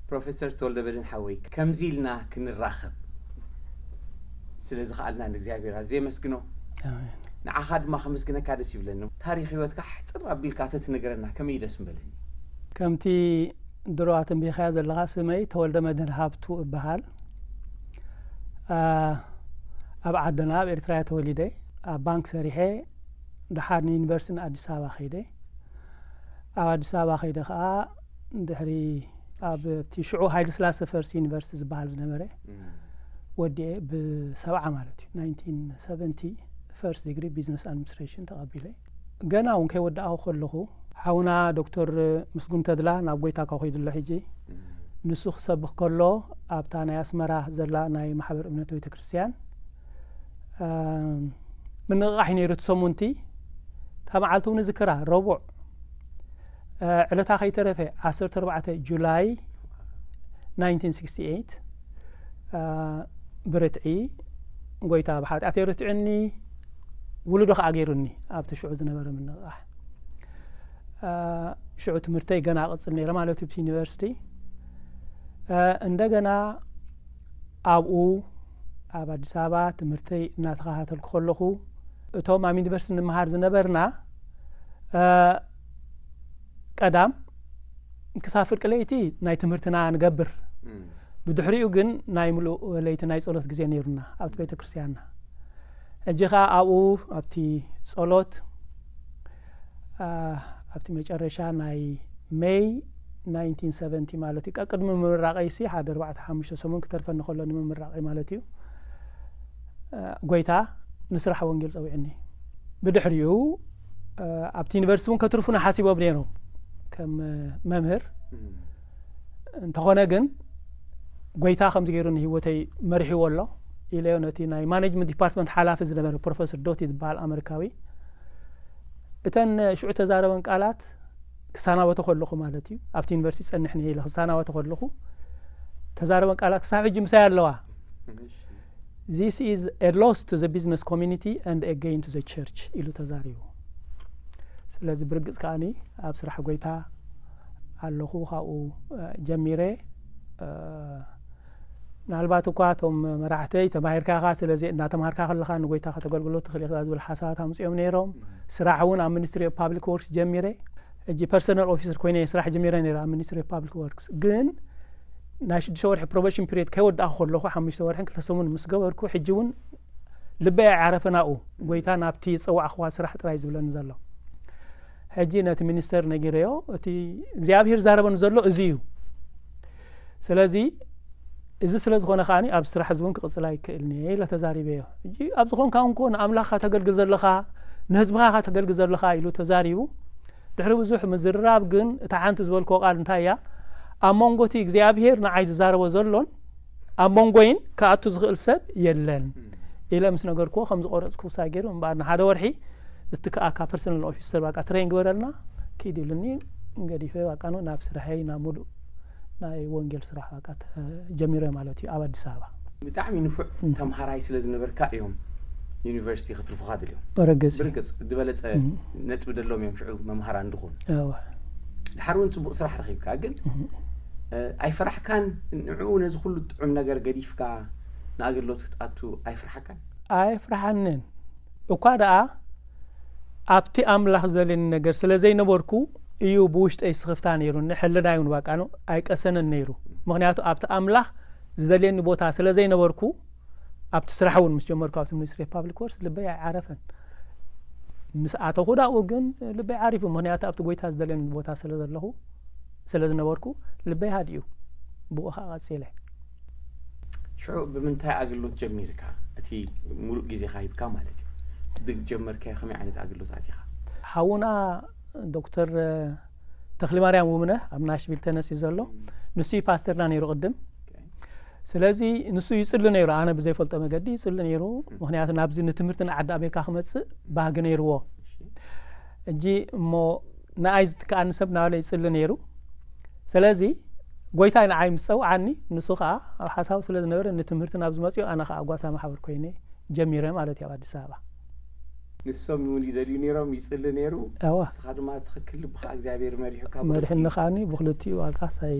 ፕሮፌሰር ተወልደ መድህን ሓወይ፣ ከምዚ ኢልና ክንራኸብ ስለ ዝኸኣልና ንእግዚኣብሔር ኣዝየ የመስግኖ። ንዓኻ ድማ ከመስግነካ ደስ ይብለኒ። ታሪኽ ህይወትካ ሕጽር ኣቢልካ ተትነግረና ከመይ ደስ ምበለኒ። ከምቲ ድሮ ኣተንቢኻያ ዘለኻ፣ ስመይ ተወልደ መድህን ሃብቱ እበሃል። ኣብ ዓድና ኣብ ኤርትራ እየ ተወሊደ። ኣብ ባንክ ሰሪሐ፣ ደሓር ንዩኒቨርሲቲ ንኣዲስ ኣበባ ከይደ። ኣብ ኣዲስ ኣበባ ከይደ ከኣ ድሕሪ ኣብቲ ሽዑ ሃይለ ስላሰ ፈርስት ዩኒቨርሲቲ ዝበሃል ዝነበረ ወዲኤ፣ ብሰብዓ ማለት እዩ፣ ናይንቲን ሰቨንቲ ፈርስት ዲግሪ ቢዝነስ ኣድሚኒስትሬሽን ተቐቢለ። ገና እውን ከይወዳእኹ ከለኹ፣ ሓውና ዶክተር ምስጉን ተድላ ናብ ጎይታ እኳ ከይዱ ኣሎ ሕጂ። ንሱ ክሰብኽ ከሎ ኣብታ ናይ ኣስመራ ዘላ ናይ ማሕበር እምነት ቤተ ክርስቲያን ምንቕቓሕ እዩ ነይሩ። እቲ ሰሙንቲ እታ መዓልቲ እውን እዝክራ፣ ረቡዕ ዕለታ ከይተረፈ ዓሰርተ ኣርባዕተ ጁላይ ናይንቲን ሲክስቲ ኤይት ብርትዒ ጎይታ ብሓጢኣት የርትዕኒ፣ ውሉዶ ከኣ ገይሩኒ። ኣብቲ ሽዑ ዝነበረ ምንቕቓሕ ሽዑ ትምህርተይ ገና እቕጽል ነይረ ማለት እዩ፣ ብቲ ዩኒቨርሲቲ። እንደገና ኣብኡ ኣብ ኣዲስ ኣበባ ትምህርተይ እናተኸታተልኩ ከለኹ፣ እቶም ኣብ ዩኒቨርሲቲ ንምሃር ዝነበርና ቀዳም ክሳብ ፍርቂ ለይቲ ናይ ትምህርትና ንገብር። ብድሕሪኡ ግን ናይ ምሉእ ለይቲ ናይ ጸሎት ግዜ ነይሩና ኣብቲ ቤተ ክርስቲያንና። ሕጂ ኸኣ ኣብኡ ኣብቲ ጸሎት ኣብቲ መጨረሻ ናይ ሜይ ናይንቲን ሰቨንቲ ማለት እዩ። ቀቅድሚ ምምራቐይሲ ሓደ ኣርባዕተ ሓሙሽተ ሰሙን ክተርፈኒ ከሎ ንምምራቐይ ማለት እዩ። ጎይታ ንስራሕ ወንጌል ጸዊዕኒ። ብድሕሪኡ ኣብቲ ዩኒቨርሲቲ እውን ከትርፉና ሓሲቦም ነይሮም ከም መምህር። እንተኾነ ግን ጎይታ ከምዚ ገይሩ ንህይወተይ መሪሕዎ ኣሎ ኢለዮ ነቲ ናይ ማኔጅመንት ዲፓርትመንት ሓላፊ ዝነበረ ፕሮፌሰር ዶቲ ዝበሃል ኣመሪካዊ። እተን ሽዑ ተዛረበን ቃላት ክሳናበቶ ከለኹ ማለት እዩ፣ ኣብቲ ዩኒቨርሲቲ ጸንሕ ነየ ኢለ ክሳናበቶ ከለኹ ተዛረበን ቃላት ክሳብ ሕጂ ምሳይ ኣለዋ። This is a loss to the business community and a gain to the church ኢሉ ተዛሪቡ። ስለዚ ብርግጽ ከኣኒ ኣብ ስራሕ ጎይታ ኣለኹ፣ ካብኡ ጀሚረ። ምናልባት እኳ እቶም መራሕተይ ተማሂርካ ኢኻ፣ ስለዚ እናተማሃርካ ከለኻ ንጎይታ ከተገልግሎ ትኽእል ኢኻ ዝብል ሓሳባት ኣምጺኦም ነይሮም። ስራሕ እውን ኣብ ሚኒስትሪ ኦፍ ፓብሊክ ወርክስ ጀሚረ። ሕጂ ፐርሰናል ኦፊሰር ኮይነ ስራሕ ጀሚረ ነይረ ኣብ ሚኒስትሪ ኦፍ ፓብሊክ ወርክስ። ግን ናይ ሽዱሽተ ወርሒ ፕሮቤሽን ፒሪየድ ከይወዳእኩ ከለኹ፣ ሓሙሽተ ወርሕን ክልተ ሰሙን ምስ ገበርኩ፣ ሕጂ እውን ልበይ ኣይዓረፈን ኣብኡ። ጎይታ ናብቲ ዝጸዋዕኽዋ ስራሕ ጥራይ ዝብለኒ ዘሎ። ሕጂ ነቲ ሚኒስተር ነጊረዮ፣ እቲ እግዚኣብሄር ዛረበኒ ዘሎ እዚ እዩ። ስለዚ እዚ ስለ ዝኾነ ከኣ ኣብዚ ስራሕ እዚ እውን ክቕጽል ኣይክእልን እየ ኢለ ተዛሪበዮ። ሕጂ ኣብ ዝኾንካ እውን ኮ ንኣምላኽካ ተገልግል ዘለኻ፣ ንህዝብኻ ኢኻ ተገልግል ዘለኻ ኢሉ ተዛሪቡ። ድሕሪ ብዙሕ ምዝርራብ ግን እታ ሓንቲ ዝበልክዎ ቃል እንታይ እያ? ኣብ መንጎ እቲ እግዚኣብሄር ንዓይ ዝዛረቦ ዘሎን ኣብ መንጎይን ክኣቱ ዝኽእል ሰብ የለን ኢለ ምስ ነገርክዎ ከም ዝቆረጽኩ ውሳኔ ገይሩ እምበኣር ንሓደ ወርሒ ዝትክኣካ ፐርሰናል ኦፊሰር ባቃ ትሬን ግበረልና ኪድ ይብልኒ ገዲፈ ባቃ ነው ናብ ስራሐይ ናብ ሙሉእ ናይ ወንጌል ስራሕ ባቃ ተ- ጀሚረ ማለት እዩ ኣብ ኣዲስ ኣበባ። ብጣዕሚ ንፉዕ ተምሃራይ ስለ ዝነበርካ እዮም ዩኒቨርሲቲ ክትርፉኻ ድልዮም። በረገጽ እዩ። ብርግጽ ዝበለጸ እም። ነጥቢ ደሎም እዮም ሽዑ መምሃራን ድኾኑ። እወ። ድሓር እውን ጽቡቕ ስራሕ ረኺብካ ግን እም። እ፣ ኣይፈራሕካን? ንዕኡ ነዚ ኩሉ ጥዑም ነገር ገዲፍካ ንኣገልግሎት ክትኣቱ ኣይፍርሓካን? ኣይፍርሓንን። እኳ ደኣ ኣብቲ ኣምላኽ ዝደልየኒ ነገር ስለ ዘይነበርኩ እዩ ብውሽጠይ ስኽፍታ ነይሩኒ፣ ሕልናይ እውን ባቃ ነው ኣይቀሰንን ነይሩ። ምኽንያቱ ኣብቲ ኣምላኽ ዝደልየኒ ቦታ ስለ ዘይነበርኩ ኣብቲ ስራሕ እውን ምስ ጀመርኩ ኣብቲ ሚኒስትሪ ኦፍ ፓብሊክ ወርክስ ልበይ ኣይዓረፈን። ምስ ኣተኹ ዳኡ ግን ልበይ ዓሪፉ፣ ምኽንያቱ ኣብቲ ጎይታ ዝደልየኒ ቦታ ስለ ዘለኹ ስለ ዝነበርኩ ልበይ ሃዲኡ። ብኡ ከዓ ቀጺለ። ሽዑ ብምንታይ ኣገልግሎት ጀሚርካ? እቲ ሙሉእ ግዜኻ ሂብካ ማለት እዩ። ድግ ጀመርካዮ ከመይ ዓይነት ኣገልግሎት ኣቲኻ? ሓውና ዶክተር ተኽሊማርያም ውብነህ ኣብ ናሽቪል ተነሲ ዘሎ ንሱ እዩ ፓስተርና ነይሩ ቅድም። ስለዚ ንሱ ይጽሊ ነይሩ፣ ኣነ ብዘይፈልጦ መገዲ ይጽሊ ነይሩ። ምኽንያቱ ናብዚ ንትምህርቲ ንዓዲ ኣሜሪካ ክመጽእ ባህጊ ነይርዎ። ሕጂ እሞ ንኣይ ዝትክኣኒ ሰብ ናባለ ይጽሊ ነይሩ። ስለዚ ጎይታይ ንዓይ ምስ ጸውዓኒ ንሱ ከኣ ኣብ ሓሳቡ ስለ ዝነበረ ንትምህርቲ ናብ ዝመጽኦ ኣነ ከኣ ጓሳ ማሕበር ኮይነ ጀሚረ ማለት እዩ ኣብ ኣዲስ ኣበባ። ንሶም እውን ይደልዩ ነይሮም፣ ይጽሊ ነይሩ። እዋ። ንስኻ ድማ ትኽክል ልብኻ እግዚኣብሔር መሪሑካ ብኽልቲኡ። መሪሕኒ ከኣኒ ብኽልቲኡ ኣቃሳይ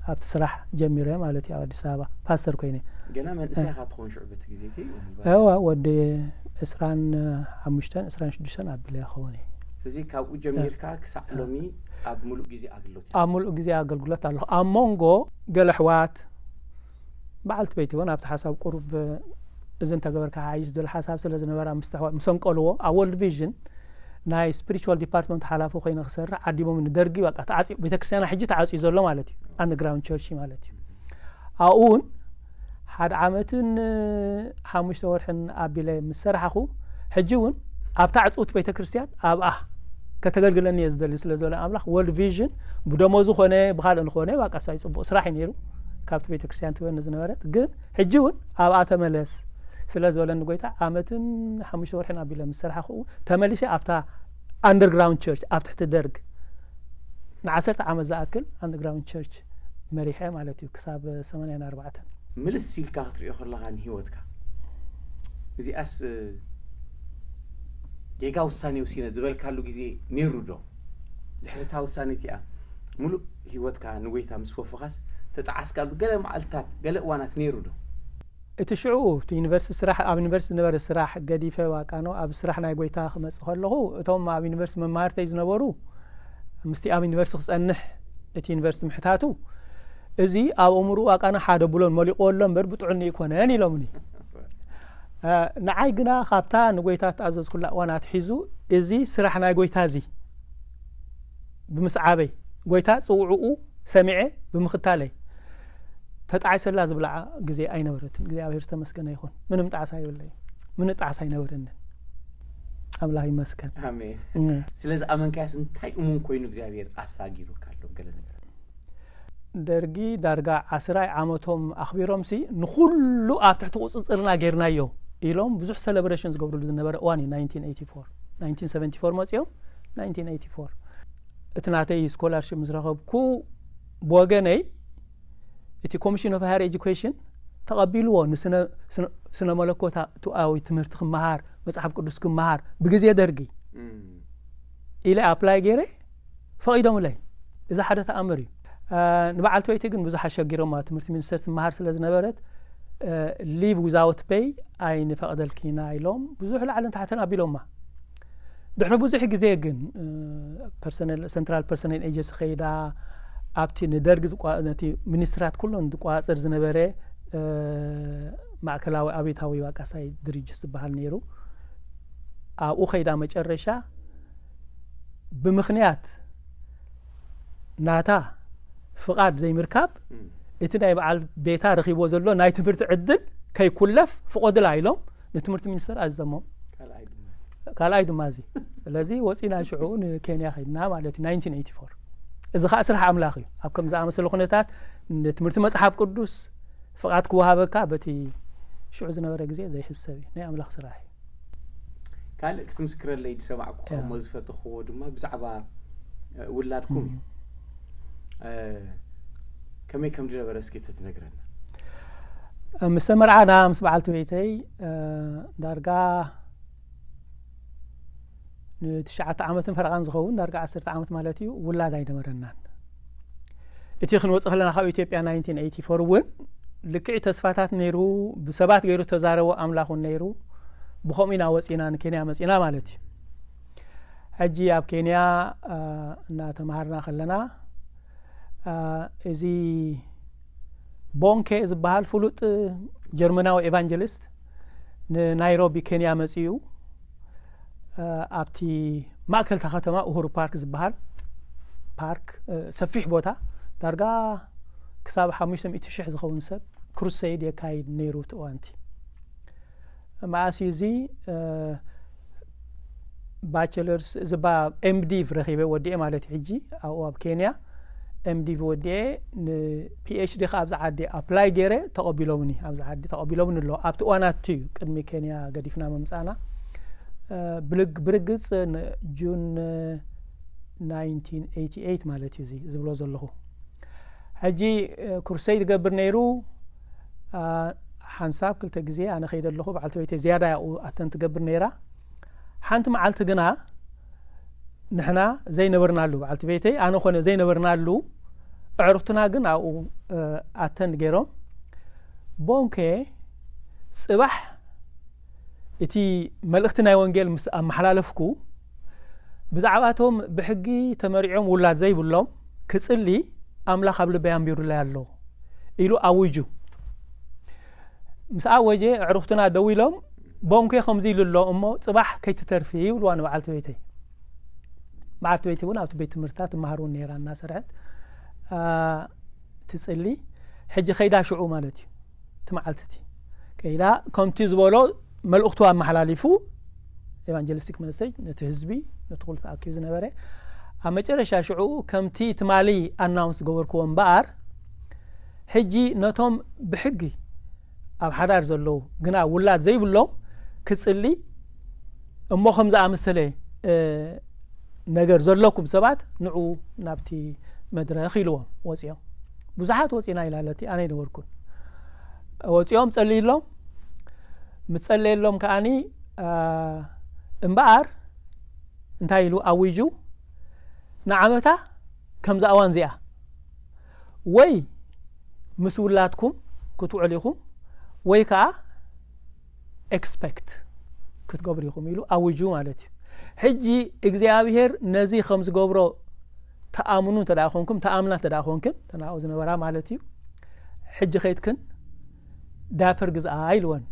ኣብቲ ስራሕ ጀሚረ ማለት እዩ። ኣብ ኣዲስ ኣበባ ፓስተር ኮይነ። ገና መንእሰይ ኢኻ ትኸውን ሽዑ በቲ ግዜ እቲ? እዋ፣ ወዲ ዕስራን ሓሙሽተን ዕስራን ሽዱሽተን ኣቢለ ክኸውን እየ። ስለዚ ካብኡ ጀሚርካ ክሳዕ ሎሚ ኣብ ሙሉእ ግዜ ኣገልግሎት ኢኻ? ኣብ ሙሉእ ግዜ ኣገልግሎት ኣለኹ። ኣብ መንጎ ገለ ኣሕዋት፣ በዓልቲ ቤት እውን ኣብቲ ሓሳብ ቁሩብ እዚ እንተገበርካ ሓይሽ ዝብል ሓሳብ ስለ ዝነበራ፣ ምስ ኣሕዋት ምስ ኣንቀልዎ፣ ኣብ ወርልድ ቪዥን ናይ ስፒሪቹዋል ዲፓርትመንት ሓላፊ ኮይነ ክሰርሕ ዓዲሞምኒ። ደርጊ በቃ ተዓጽዩ፣ ቤተክርስትያና ሕጂ ተዓጽዩ ዘሎ ማለት እዩ፣ ኣንደርግራውንድ ቸርች ማለት እዩ። ኣብኡ እውን ሓደ ዓመትን ሓሙሽተ ወርሕን ኣቢለ ምስ ሰራሕኹ፣ ሕጂ እውን ኣብታ ዕጽውቲ ቤተክርስትያን ኣብኣ ከተገልግለኒ እየ ዝደሊ ስለ ዝበለ ኣምላኽ፣ ወርልድ ቪዥን ብደሞዙ ኮነ ብኻልእ ንኾነ፣ በቃ ሳይ ጽቡቕ ስራሕ እዩ ነይሩ፣ ካብቲ ቤተክርስትያን ትበኒ ዝነበረት። ግን ሕጂ እውን ኣብኣ ተመለስ ስለ ዝበለኒ ጎይታ፣ ዓመትን ሓሙሽተ ወርሕን ኣቢለ ምስ ሰራሕኹ፣ ተመሊሸ ኣብታ ኣንደርግራውንድ ቸርች፣ ኣብ ትሕቲ ደርግ ንዓሰርተ ዓመት ዝኣክል ኣንደርግራውንድ ቸርች መሪሐ ማለት እዩ፣ ክሳብ ሰማንያን ኣርባዕተን። ምልስ ኢልካ ክትሪኦ ከለኻ ንህይወትካ፣ እዚኣስ ጌጋ ውሳኔ ወሲነ ዝበልካሉ ግዜ ነይሩ ዶ? ድሕሪ እታ ውሳኔ እቲኣ፣ ሙሉእ ህይወትካ ንጎይታ ምስ ወፈኻስ፣ ተጠዓስካሉ ገለ መዓልትታት፣ ገለ እዋናት ነይሩ ዶ? እቲ ሽዑ እቲ ዩኒቨርሲቲ ስራሕ፣ ኣብ ዩኒቨርሲቲ ዝነበረ ስራሕ ገዲፈ፣ ዋቃኖ ኣብ ስራሕ ናይ ጎይታ ክመጽእ ከለኹ፣ እቶም ኣብ ዩኒቨርሲቲ መማህርተይ ዝነበሩ፣ ምስቲ ኣብ ዩኒቨርሲቲ ክጸንሕ እቲ ዩኒቨርሲቲ ምሕታቱ፣ "እዚ ኣብ ኣእምሮኡ ዋቃኖ ሓደ ብሎን መሊቑ ኣሎ እምበር ብጥዕና ይኮነን" ኢሎምኒ። እ፣ ንዓይ ግና ካብታ ንጎይታ እተኣዘዝኩላ እዋን ኣትሒዙ፣ እዚ ስራሕ ናይ ጎይታ እዚ ብምስዓበይ፣ ጎይታ ጽውዕኡ ሰሚዐ ብምኽታለይ፣ ተጣዒሰላ ዝብላዓ ግዜ ኣይነበረትን። እግዚኣብሔር ዝተመስገነ ይኹን። ምንም ጣዕሳ የብለይ። ምንም ጣዕሳ ኣይነበረንን። ኣምላኽ ይመስገን። ኣሜን። እ። ስለዚ ኣመንካያስ እንታይ እሙን ኮይኑ እግዚኣብሔር ኣሳጊሩካ ኣሎ? ገለ ነገር። ደርጊ ዳርጋ ዓስራይ ዓመቶም ኣኽቢሮምሲ፣ "ንኹሉ ኣብ ትሕቲ ቁጽጽርና ጌርናዮ" ኢሎም ብዙሕ ሰለብሬሽን ዝገብርሉ ዝነበረ እዋን እዩ፣ ናይንቲን ኤይቲ ፎር። ናይንቲን ሰቨንቲ ፎር መጺኦም፣ ናይንቲን ኤይቲ ፎር። እቲ ናተይ ስኮላርሺፕ ምስ ረኸብኩ፣ ብወገነይ፣ እቲ ኮሚሽን ኦፍ ሃየር ኤጁኬሽን ተቐቢልዎ፣ ንስነ፣ ስነ፣ ስነ መለኮታዊ ትምህርቲ ክመሃር፣ መጽሓፍ ቅዱስ ክመሃር፣ ብግዜ ደርጊ እም። ኢለ ኣፕላይ ገይረ፣ ፈቒዶምለይ። እዚ ሓደ ተኣምር እዩ። እ፣ ንበዓልቲ ቤተይ ግን ብዙሕ ኣሸጊሮማ። ትምህርቲ ሚኒስተር ትመሃር ስለ ዝነበረት፣ እ፣ ሊቭ ዊዛውት ፔይ ኣይንፈቕደልኪና ኢሎም፣ ብዙሕ ላዕልን ታሕትን ኣቢሎማ። ድሕሪ ብዙሕ ግዜ ግን፣ እ፣ ፐርሰነል፣ ሰንትራል ፐርሰነል ኤጀንሲ ከይዳ፣ ኣብቲ ንደርግ ዝቋ-፣ ነቲ ሚኒስትራት ኩሎን ዝቋጽር ዝነበረ፣ እ፣ ማእከላዊ ኣብዮታዊ ዋቃሳይ ድርጅት ዝበሃል ነይሩ። ኣብኡ ከይዳ መጨረሻ ብምኽንያት ናታ ፍቓድ ዘይምርካብ፣ እም። እቲ ናይ በዓል ቤታ ረኺቦ ዘሎ ናይ ትምህርቲ ዕድል ከይኩለፍ ፍቖድላ ኢሎም ንትምህርቲ ሚኒስተር ኣዚዞሞም። ካልኣይ ድማ እዚ። ካልኣይ ድማ እዚ። ስለዚ ወጺና ሽዑ ንኬንያ ከድና ማለት እዩ፣ ናይንቲን ኤይቲ ፎር። እዚ ኸኣ ስራሕ ኣምላኽ እዩ። ኣብ ከም ዝኣመሰለ ኩነታት ንትምህርቲ መጽሓፍ ቅዱስ ፍቓድ ክወሃበካ በቲ ሽዑ ዝነበረ ግዜ ዘይሕሰብ እዩ። ናይ ኣምላኽ ስራሕ እዩ። ካልእ ክትምስክረለይ ዝሰማዕኩ ያ። ከምኡ ዝፈተኽዎ ድማ ብዛዕባ፣ እ፣ ውላድኩም እዩ። እም። እ፣ ከመይ ከም ዝነበረ እስኪ ተትነግረና። እ፣ ምስ ተመርዓና ምስ በዓልቲ ቤተይ፣ እ፣ ዳርጋ ንትሽዓተ ዓመትን ፈረቓን ዝኸውን፣ ዳርጋ ዓሰርተ ዓመት ማለት እዩ፣ ውላድ ኣይነበረናን። እቲ ክንወጽእ ከለና ካብ ኢትዮጵያ ናይንቲን ኤይቲ ፎር እውን ልክዕ ተስፋታት ነይሩ፣ ብሰባት ገይሩ ተዛረቦ ኣምላኽ እውን ነይሩ። ብኸምኡ ኢና ወጺና፣ ንኬንያ መጺና ማለት እዩ። ሕጂ ኣብ ኬንያ፣ እ፣ እናተማሃርና ከለና፣ እ፣ እዚ ቦንኬ ዝበሃል ፍሉጥ ጀርመናዊ ኤቫንጀሊስት ንናይሮቢ ኬንያ መጺኡ፣ እ፣ ኣብቲ ማእከል እታ ከተማ ኡሁሩ ፓርክ ዝበሃል ፓርክ፣ እ፣ ሰፊሕ ቦታ፣ ዳርጋ ክሳብ ሓሙሽተ ሚእቲ ሽሕ ዝኸውን ሰብ ክሩሰይድ የካይድ ነይሩ እቲ እዋንቲ። መኣስ እዩ እዚ፣ እ፣ ባቸለርስ፣ እዚ ባ-፣ ኤምዲቭ ረኺበ ወዲኤ ማለት እዩ። ሕጂ ኣብኡ ኣብ ኬንያ ኤምዲቭ ወዲኤ ንፒኤችዲ ከኣ ኣብዚ ዓዲ ኣፕላይ ገይረ፣ ተቐቢሎምኒ፣ ኣብዚ ዓዲ ተቐቢሎምኒ ኣለዉ። ኣብቲ እዋናት እዩ፣ ቅድሚ ኬንያ ገዲፍና ምምጻእና። እ፣ ብልግ-፣ ብርግጽ ን-፣ ጁን ናይንቲን ኤይቲ ኤይት ማለት እዩ እዚ ዝብሎ ዘለኹ። ሕጂ፣ እ፣ ክሩሰይድ ይገብር ነይሩ። እ፣ ሓንሳብ ክልተ ግዜ ኣነ ከይደ ኣለኹ፣ በዓልቲ ቤተይ ዝያዳ እያ ኣብኡ ኣተንድ ትገብር ነይራ። ሓንቲ መዓልቲ ግና ንሕና ዘይነበርናሉ፣ በዓልቲ ቤተይ ኣነ ኾነ ዘይነበርናሉ፣ ኣዕሩኽትና ግን ኣብኡ ኣተንድ ገይሮም። ቦንኬ ጽባሕ እቲ መልእኽቲ ናይ ወንጌል ምስ ኣመሓላለፍኩ፣ ብዛዕባቶም ብሕጊ ተመሪዖም ውላድ ዘይብሎም ክጽሊ ኣምላኽ ኣብ ልበይ ኣንቢሩለይ ኣሎ ኢሉ ኣዊጁ። ምስ ኣወጀ ኣዕሩኽትና ደው ኢሎም፣ ቦንኬ ከምዚ ኢሉ ኣሎ እሞ ጽባሕ ከይትተርፊ ይብልዋ ንበዓልቲ ቤተይ። በዓልቲ ቤተይ እውን ኣብቲ ቤት ትምህርትታት ትመሃር እውን ነይራ እናሰርሐት ትጽሊ። ሕጂ ከይዳ ሽዑ ማለት እዩ እቲ መዓልቲ እቲ ከይዳ ከምቲ ዝበሎ መልእኽቱ ኣመሓላሊፉ ኤቫንጀሊስቲክ መሰጅ ነቲ ህዝቢ ነቲ ኩሉ ተኣኪቡ ዝነበረ ኣብ መጨረሻ ሽዑ ከምቲ ትማሊ ኣናውንስ ገበርክዎ እምበኣር ሕጂ ነቶም ብሕጊ ኣብ ሓዳር ዘለዉ ግና ውላድ ዘይብሎም ክጽሊ እሞ ከም ዝኣመሰለ ነገር ዘለኩም ሰባት ንዑ ናብቲ መድረኽ ኢልዎም ወፂኦም። ብዙሓት ወፂና ኢላለቲ ኣነ ይነበርኩን ወፂኦም ጸልይሎም። ምስ ጸለየሎም ከኣኒ እምበኣር እንታይ ኢሉ ኣዊጁ ንዓመታ ከምዚ ኣዋን እዚኣ ወይ ምስ ውላድኩም ክትውዕሉ ኢኹም ወይ ከዓ ኤክስፐክት ክትገብሩ ኢኹም ኢሉ ኣውጁ ማለት እዩ። ሕጂ እግዚኣብሔር ነዚ ከም ዝገብሮ ተኣምኑ እንተ ደኣ ኮንኩም፣ ተኣምና እንተ ደኣ ኮንክን፣ ተናኡ ዝነበራ ማለት እዩ። ሕጂ ኸይድክን ዳፐር ግዝኣ ኢልወን።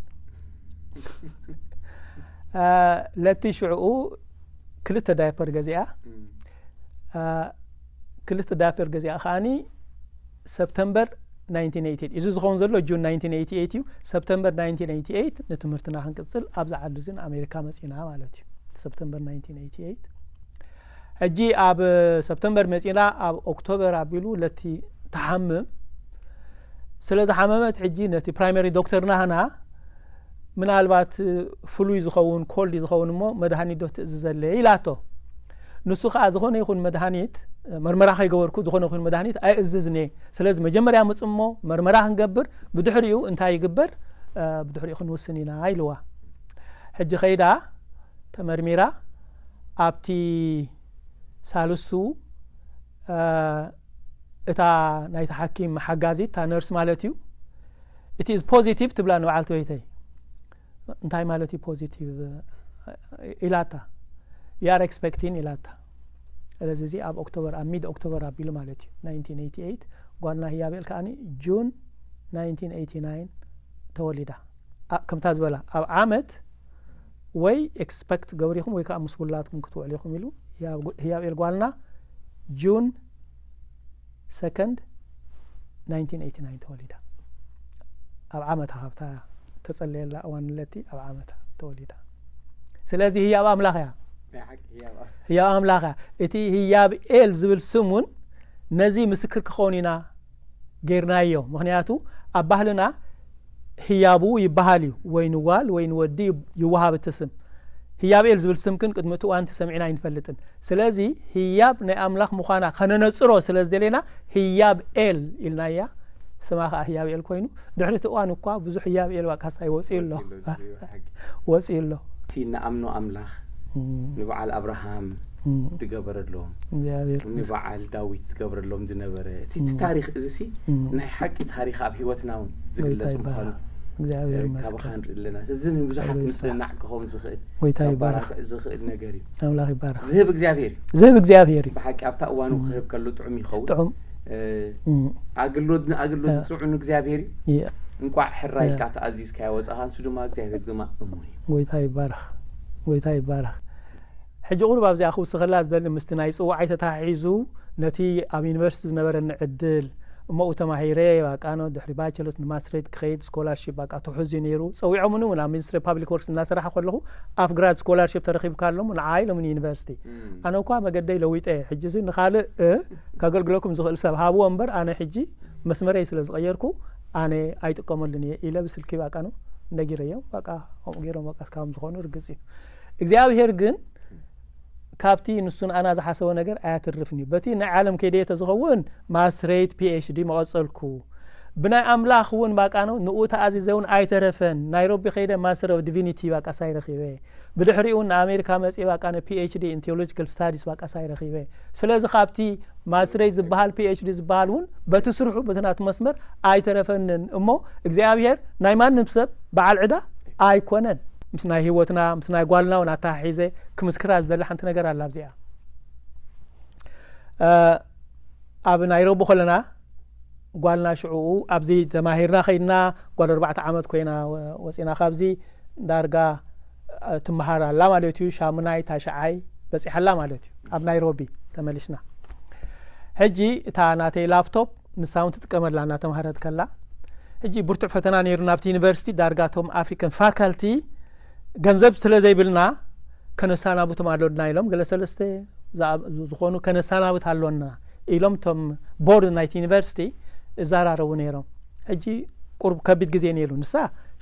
ለቲ ሽዕኡ ክልተ ዳይፐር ገዚኣ። ክልተ ዳይፐር ገዚኣ ከኣኒ ሰፕተምበር ናይንቲን ኤይቲ ኤይት፣ እዚ ዝኸውን ዘሎ ጁን ናይንቲን ኤይቲ ኤይት እዩ። ሰፕተምበር ናይንቲን ኤይቲ ኤይት ንትምህርትና ክንቅጽል ኣብዚ ዓዲ እዚ ንኣሜሪካ መጺና ማለት እዩ። ሰፕተምበር ናይንቲን ኤይቲ ኤይት። ሕጂ ኣብ ሰፕተምበር መጺና ኣብ ኦክቶበር ኣቢሉ ለቲ ተሓምም። ስለ ዝሓመመት ሕጂ ነቲ ፕራይመሪ ዶክተርና ህና ምናልባት ፍሉይ ዝኸውን ኮልድ ዝኸውን እሞ መድሃኒት ዶ ትእዝዘለይ ኢላቶ። ንሱ ከዓ ዝኾነ ይኹን መድሃኒት መርመራ ከይገበርኩ ዝኾነ ይኹን መድሃኒት ኣይእዝዝን እየ። ስለዚ መጀመርያ ምጽ እሞ መርመራ ክንገብር ብድሕሪኡ እንታይ ይግበር ብድሕሪኡ ክንውስን ኢና ኢልዋ። ሕጂ ከይዳ ተመርሚራ ኣብቲ ሳልስቱ እታ ናይቲ ሓኪም ሓጋዚት እታ ነርስ ማለት እዩ እቲ ኢዝ ፖዚቲቭ ትብላ ንበዓልቲ ቤተይ። እንታይ ማለት እዩ ፖዚቲቭ ኢላታ። You are expecting ኢላታ። ስለዚ እዚ ኣብ ኦክቶበር ኣብ ሚድ ኦክቶበር ኣቢሉ ማለት እዩ ናይንቲን ኤይቲ ኤይት። ጓልና ህያቤል ከዓኒ ጁን ናይንቲን ኤይቲ ናይን ተወሊዳ። ከምታ ዝበላ ኣብ ዓመት ወይ ኤክስፐክት ገብሪኹም ወይ ከዓ ምስ ውላድኩም ክትውዕሉ ኢኹም ኢሉ ህያብ ኤል ጓልና ጁን ሰከንድ ናይንቲን ኤይቲ ናይን ተወሊዳ። ኣብ ዓመታ ካብታ ተጸለየላ እዋን ለቲ ኣብ ዓመታ ተወሊዳ። ስለዚ ህያብ ኣምላኽ እያ። ህያብ ኣምላኽ እያ። እቲ ህያብ ኤል ዝብል ስም እውን ነዚ ምስክር ክኸውን ኢና ጌርናዮ። ምኽንያቱ ኣብ ባህልና ህያቡ ይበሃል እዩ፣ ወይ ንጓል ወይ ንወዲ ይወሃብ እቲ ስም። ህያብኤል ዝብል ስም ግን ቅድሚ እቲ እዋን ተሰሚዕና ኣይንፈልጥን። ስለዚ ህያብ ናይ ኣምላኽ ምዃና ከነነጽሮ ስለ ዝደሌና ህያብ ኤል ኢልናያ። ስማ ከዓ ህያብ ኤል ኮይኑ ድሕሪ እቲ እዋን እኳ ብዙሕ ህያብ ኤል ባቃ ሳይ ወፂኡ ኣሎ። ወፂኡ ኣሎ። እቲ ንኣምኖ ኣምላኽ ንበዓል ኣብርሃም ዝገበረሎም ንበዓል ዳዊት ዝገብረሎም ዝነበረ እቲ ታሪኽ እዚ ሲ ናይ ሓቂ ታሪኽ ኣብ ህይወትና እውን ዝግለጽ ምዃኑ ካባኻ ንርኢ ኣለና። እዚ ንብዙሓት ምጽንናዕ ክኸውን ዝኽእል ባራትዕ ዝኽእል ነገር እዩ። ኣምላኽ ይባረኽ። ዝህብ እግዚኣብሔር እዩ። ዝህብ እግዚኣብሔር እዩ። ብሓቂ ኣብታ እዋኑ ክህብ ከሎ ጥዑም ይኸውን። ጥዑም ኣገልግሎት ንኣገልግሎት ዝጽውዑ ንእግዚኣብሔር እዩ። እንቋዕ ሕራይ ኢልካ ተኣዚዝካ ያወጻኻ ንሱ ድማ እግዚኣብሔር ድማ እሙን እዩ። ጎይታ ይባረኽ። ጎይታ ይባረኽ። ሕጂ ቁሩብ ኣብዚኣ ክውስኸላ ዝደሊ ምስቲ ናይ ጽዋዓይ ተታሒዙ ነቲ ኣብ ዩኒቨርሲቲ ዝነበረኒ ዕድል እሞኡ ተማሂረ ባቃኖ ድሕሪ ባቸለስ ንማስትሬት ክኸይድ ስኮላርሺፕ ባቃ ትሑዝ እዩ ነይሩ። ጸዊዖምኒ እውን ኣብ ሚኒስትሪ ፓብሊክ ወርክስ እናሰራሐ ከለኹ ኣፍ ግራድ ስኮላርሺፕ ተረኺብካ ኣሎ ንዓይ ኢሎምኒ ዩኒቨርሲቲ። ኣነ እኳ መገደይ ለዊጠ ሕጂ እዚ ንኻልእ ከገልግለኩም ዝኽእል ሰብ ሃብዎ እምበር ኣነ ሕጂ መስመረይ ስለ ዝቐየርኩ ኣነ ኣይጥቀመሉን እየ ኢለ ብስልኪ ባቃኖ ነጊረዮም። ባቃ ከምኡ ገይሮም ባቃ እስካብ ዝኾኑ ርግጽ እዩ። እግዚኣብሔር ግን ካብቲ ንሱ ንኣና ዝሓሰቦ ነገር ኣያትርፍን እዩ። በቲ ናይ ዓለም ከይደየ ተዝኸውን ማስትሬት ፒኤችዲ መቐጸልኩ። ብናይ ኣምላኽ እውን ባቃ ነው ንኡ ተኣዚዘ እውን ኣይተረፈን። ናይሮቢ ከይደ ማስተር ኦፍ ዲቪኒቲ ባቃ ሳይ ረኺበ። ብድሕሪኡ ንኣሜሪካ መጽእ ባቃ ነ ፒ ኤች ዲ ኢን ቴዎሎጂካል ስታዲስ ባቃ ሳይ ረኺበ። ስለዚ ካብቲ ማስትሬት ዝበሃል ፒ ኤች ዲ ዝበሃል እውን በቲ ስርሑ በቲ ናቱ መስመር ኣይተረፈንን እሞ እግዚኣብሔር ናይ ማንም ሰብ በዓል ዕዳ ኣይኮነን። ምስ ናይ ህይወትና ምስ ናይ ጓልና እውን ኣተሓሒዘ ክምስክራ ዝደሊ ሓንቲ ነገር ኣላ ኣብዚኣ። ኣብ ናይሮቢ ከለና ጓልና ሽዕኡ ኣብዚ ተማሂርና ከይድና ጓል ኣርባዕተ ዓመት ኮይና ወፂና ካብዚ ዳርጋ ትመሃር ኣላ ማለት እዩ። ሻሙናይ ታሽዓይ በፂሓ ኣላ ማለት እዩ። ኣብ ናይሮቢ ተመሊስና። ሕጂ እታ ናተይ ላፕቶፕ ንሳ እውን ትጥቀመላ እናተምሃረት ከላ ሕጂ ብርቱዕ ፈተና ነይሩ ናብቲ ዩኒቨርሲቲ። ዳርጋ እቶም ኣፍሪካን ፋካልቲ ገንዘብ ስለ ዘይብልና ከነሰናብቶም ኣሎና ኢሎም ገለ ሰለስተ ዝኣ- ዝኾኑ ከነሰናብት ኣሎና ኢሎም እቶም ቦርድ ናይቲ ዩኒቨርሲቲ እዛራረቡ ነይሮም። ሕጂ ቁርብ ከቢድ ግዜ ነይሩ። ንሳ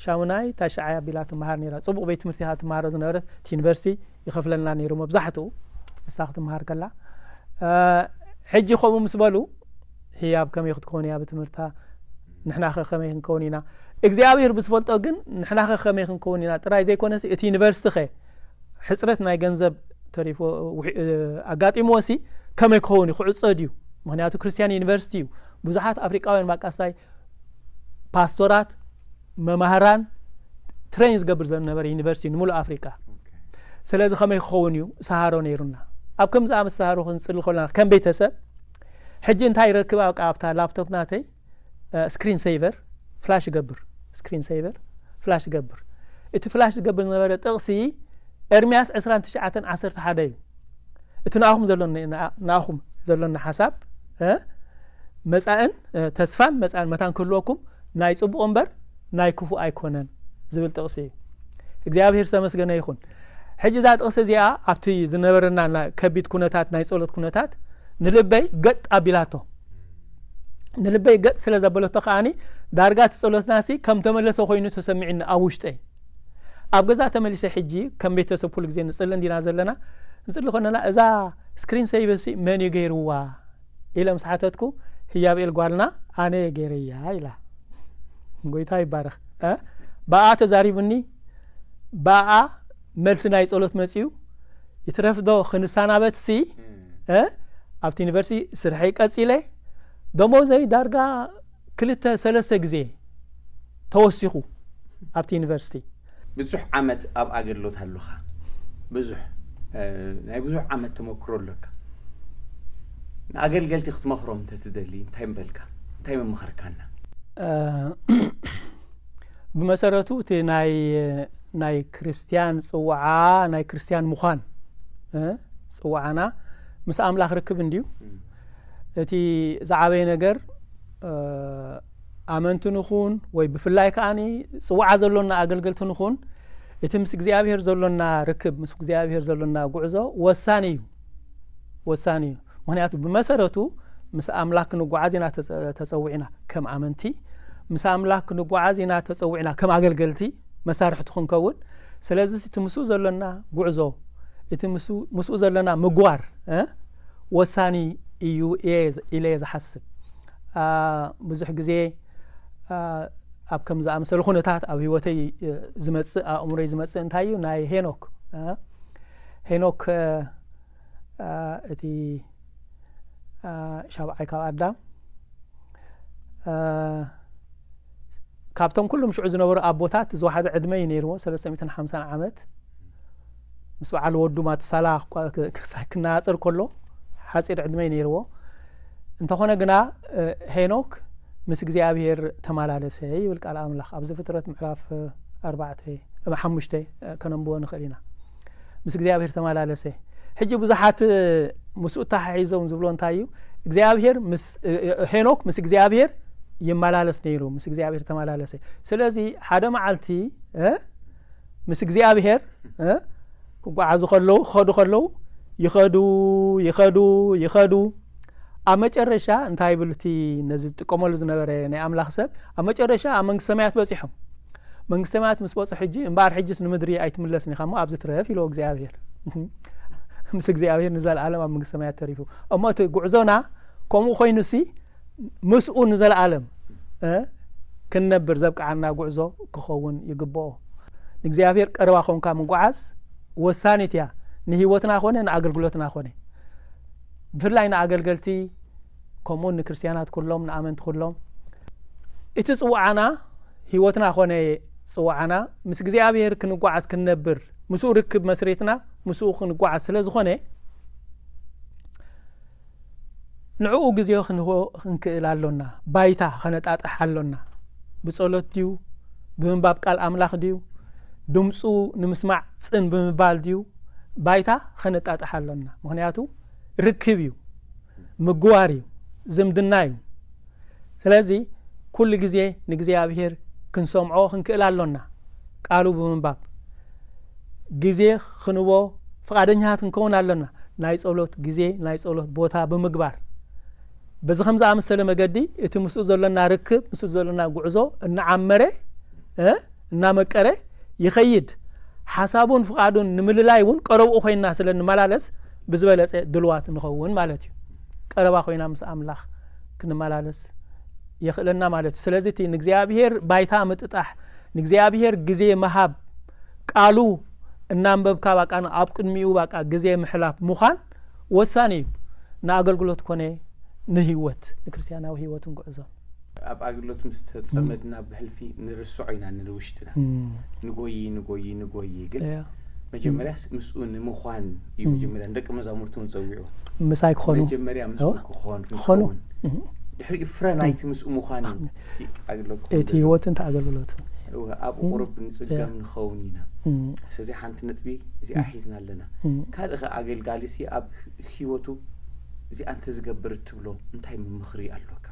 ሻሙናይ ታሽዓይ ኣቢላ ትመሃር ነይራ። ፅቡቕ ቤት ትምህርቲ እያ ትመሃሮ ዝነበረት። እቲ ዩኒቨርሲቲ ይኸፍለልና ነይሩ መብዛሕትኡ ንሳ ክትመሃር ከላ። ሕጂ ከምኡ ምስ በሉ ህያብ ከመይ ክትከውን እያ ብትምህርታ? ንሕናኸ ከመይ ክንከውን ኢና? እግዚኣብሔር ብዝፈልጦ ግን ንሕናኸ ከመይ ክንከውን ኢና ጥራይ ዘይኮነሲ እቲ ዩኒቨርሲቲ ኸ ሕፅረት ናይ ገንዘብ ተሪፎ ኣጋጢምዎ ሲ ከመይ ክኸውን እዩ? ክዕፀ ድዩ? ምክንያቱ ክርስቲያን ዩኒቨርሲቲ እዩ። ብዙሓት ኣፍሪቃውያን ባቃስታይ ፓስቶራት፣ መማህራን ትሬን ዝገብር ዝነበረ ዩኒቨርሲቲ ንምሉእ ኣፍሪቃ። ስለዚ ከመይ ክኸውን እዩ ሰሃሮ ነይሩና። ኣብ ከምዚ ኣመሰሃሮ ክንፅሊ ከለና ከም ቤተሰብ ሕጂ እንታይ ይረክብ ኣብቃ ኣብታ ላፕቶፕ ናተይ ስክሪን ሴቨር ፍላሽ ይገብር። ስክሪን ሴቨር ፍላሽ ይገብር። እቲ ፍላሽ ዝገብር ዝነበረ ጥቕሲ ኤርምያስ ዕስራን ትሽዓተን ዓሰርተ ሓደ እዩ። እቲ ንኣኹም ዘሎኒ ንኣኹም ዘሎኒ ሓሳብ መጻእን ተስፋን መጻእን መታን ክህልወኩም ናይ ጽቡቕ እምበር ናይ ክፉእ ኣይኮነን ዝብል ጥቕሲ እዩ። እግዚኣብሔር ዝተመስገነ ይኹን። ሕጂ እዛ ጥቕሲ እዚኣ ኣብቲ ዝነበረና ከቢድ ኩነታት ናይ ጸሎት ኩነታት ንልበይ ገጥ ኣቢላቶ። ንልበይ ገጥ ስለ ዘበለቶ ከኣኒ ዳርጋ እቲ ጸሎትናሲ ከም ተመለሰ ኮይኑ ተሰሚዕኒ ኣብ ውሽጠይ። ኣብ ገዛ ተመሊሰ ሕጂ ከም ቤተሰብ ኩሉ ግዜ ንጽሊ እንዲና ዘለና ንጽሊ ኮነና እዛ ስክሪን ሴቨርሲ መን እዩ ገይርዋ ኢለ ምስ ሓተትኩ ህያብኤል ጓልና ኣነ ገይረያ ኢላ። ጎይታ ይባረኽ። ብኣ ተዛሪቡኒ ብኣ መልሲ ናይ ጸሎት መጽዩ ይትረፍዶ ክንሰናበትሲ ኣብቲ ዩኒቨርሲቲ ስርሐይ ቀጺለ ደሞዘይ ዳርጋ ክልተ ሰለስተ ግዜ ተወሲኹ ኣብቲ ዩኒቨርሲቲ። ብዙሕ ዓመት ኣብ ኣገልግሎት ኣለኻ። ብዙሕ ናይ ብዙሕ ዓመት ተመክሮ ኣለካ። ንኣገልገልቲ ክትመኽሮም እንተትደሊ እንታይ ምበልካ? እንታይ ምመኸርካና? ብመሰረቱ እቲ ናይ ናይ ክርስቲያን ጽውዓ ናይ ክርስቲያን ምዃን ጽውዓና ምስ ኣምላኽ ርክብ እንድዩ። እቲ ዝዓበየ ነገር ኣመንቲ ንኹን ወይ ብፍላይ ከኣ ጽውዓ ዘሎና ኣገልገልቲ ንኹን እቲ ምስ እግዚኣብሔር ዘሎና ርክብ ምስ እግዚኣብሔር ዘሎና ጉዕዞ ወሳኒ እዩ። ወሳኒ እዩ። ምክንያቱ ብመሰረቱ ምስ ኣምላኽ ክንጓዓዝ ኢና ተጸዊዕና ከም ኣመንቲ፣ ምስ ኣምላኽ ክንጓዓዝ ኢና ተጸዊዕና ከም ኣገልገልቲ መሳርሕቱ ክንከውን። ስለዚ እቲ ምስኡ ዘሎና ጉዕዞ እቲ ምስኡ ዘለና ምግባር ወሳኒ እዩ ኢለ እየ ዝሓስብ። ብዙሕ ግዜ ኣብ ከም ዝኣመሰሉ ኩነታት ኣብ ህይወተይ ዝመፅእ ኣእምሮይ ዝመፅእ እንታይ እዩ ናይ ሄኖክ ሄኖክ እቲ ሻብዓይ ካብ ኣዳም ካብቶም ኩሎም ሽዑ ዝነበሩ ኣቦታት ዝወሓደ ዕድመ እዩ ነይርዎ ሰለስተ ሚእትን ሓምሳን ዓመት ምስ በዓል ወዱ ማቱሳላ ክነፃፀር ከሎ ሓፂር ዕድመ እዩ ነይርዎ። እንተኾነ ግና ሄኖክ ምስ እግዚኣብሔር ተመላለሰ ይብል ቃል ኣምላኽ ኣብዚ ፍጥረት ምዕራፍ ኣርባዕተ ሓሙሽተ ከነንብቦ ንኽእል ኢና። ምስ እግዚኣብሔር ተመላለሰ። ሕጂ ብዙሓት ምስኡ ተሓሒዞም ዝብሎ እንታይ እዩ እግዚኣብሔር ሄኖክ ምስ እግዚኣብሔር ይመላለስ ነይሩ ምስ እግዚኣብሔር ተመላለሰ። ስለዚ ሓደ መዓልቲ ምስ እግዚኣብሔር ክጓዓዙ ከለዉ ክኸዱ ከለዉ ይኸዱ ይኸዱ ይኸዱ ኣብ መጨረሻ እንታይ ይብል እቲ ነዚ ዝጥቀመሉ ዝነበረ ናይ ኣምላኽ ሰብ ኣብ መጨረሻ ኣብ መንግስቲ ሰማያት በፂሖም። መንግስቲ ሰማያት ምስ በፁ ሕጂ እምበኣር ሕጅስ ንምድሪ ኣይትምለስን ኢኻ እሞ ኣብዚ ትረፍ ኢልዎ እግዚኣብሔር። ምስ እግዚኣብሔር ንዘለኣለም ኣብ መንግስቲ ሰማያት ተሪፉ። እሞ እቲ ጉዕዞና ከምኡ ኮይኑሲ ምስኡ ንዘለኣለም ክንነብር ዘብቅዓና ጉዕዞ ክኸውን ይግብኦ። ንእግዚኣብሔር ቀረባ ኮንካ ምጉዓዝ ወሳኒት እያ፣ ንህይወትና ኮነ ንኣገልግሎትና ኮነ። ብፍላይ ንኣገልገልቲ፣ ከምኡውን ንክርስትያናት ኩሎም፣ ንኣመንቲ ኩሎም፣ እቲ ጽውዓና፣ ህይወትና ኮነ ጽውዓና ምስ እግዚኣብሔር ክንጓዓዝ ክንነብር፣ ምስኡ ርክብ መስሪትና ምስኡ ክንጓዓዝ ስለ ዝኾነ፣ ንዕኡ ግዜ ክንህቦ ክንክእል ኣሎና። ባይታ ከነጣጥሕ ኣሎና። ብጸሎት ድዩ? ብምንባብ ቃል ኣምላኽ ድዩ? ድምፁ ንምስማዕ ጽን ብምባል ድዩ? ባይታ ከነጣጥሕ ኣሎና። ምኽንያቱ ርክብ እዩ፣ ምግባር እዩ፣ ዝምድና እዩ። ስለዚ ኩሉ ግዜ ንእግዚኣብሔር ክንሰምዖ ክንክእል ኣሎና። ቃሉ ብምንባብ ግዜ ክንቦ ፍቓደኛታት ክንከውን ኣሎና። ናይ ጸሎት ግዜ፣ ናይ ጸሎት ቦታ ብምግባር፣ በዚ ከም ዝኣመሰለ መገዲ እቲ ምስኡ ዘሎና ርክብ፣ ምስኡ ዘሎና ጉዕዞ እናዓመረ፣ እ፣ እናመቀረ ይኸይድ። ሓሳቡን ፍቓዱን ንምልላይ እውን ቀረብኡ ኮይንና ስለ እንመላለስ ብዝበለጸ ድልዋት ንኸውን ማለት እዩ። ቀረባ ኮይና ምስ ኣምላኽ ክንመላለስ የኽእለና ማለት እዩ። ስለዚ እቲ ንእግዚኣብሔር ባይታ ምጥጣሕ፣ ንእግዚኣብሔር ግዜ ምሃብ፣ ቃሉ እናንበብካ ባቃ ኣብ ቅድሚኡ ባቃ ግዜ ምሕላፍ ምዃን ወሳኒ እዩ። ንኣገልግሎት ኮነ ንህይወት፣ ንክርስትያናዊ ህይወትን ጉዕዞን። ኣብ ኣገልግሎት ምስ ተጸመድና ብሕልፊ ንርስዖ ኢና ንውሽጥና። እም። ንጎይ፣ ንጎይ፣ ንጎይ። ግን እያ። መጀመርያስ ምስኡ ንምዃን እዩ እም። መጀመርያ ንደቂ መዛሙርቱ ንጸዊዑ። ምሳይ ክኾኑ። መጀመርያ ምስኡ እዎ። ክኾን፣ ክኾኑ። ክንከውን። እም። ድሕሪኡ ፍረ ናይቲ ምስኡ ምዃን እዩ። እቲ ኣገልግሎት እቲ ክኾን ህይወትን እቲ ኣገልግሎትን። እወ፣ ኣብኡ እም። ቁሩብ ንጽገም እያ። ንኸውን ኢና። እም። ስለዚ ሓንቲ ነጥቢ እዚኣ እም። ሒዝና ኣለና። እም። ካልእ ኸ ኣገልጋሊ ሲ ኣብ ህይወቱ እዚኣ እንተዝገብር እትብሎ እንታይ ምኽሪ ኣሎካ?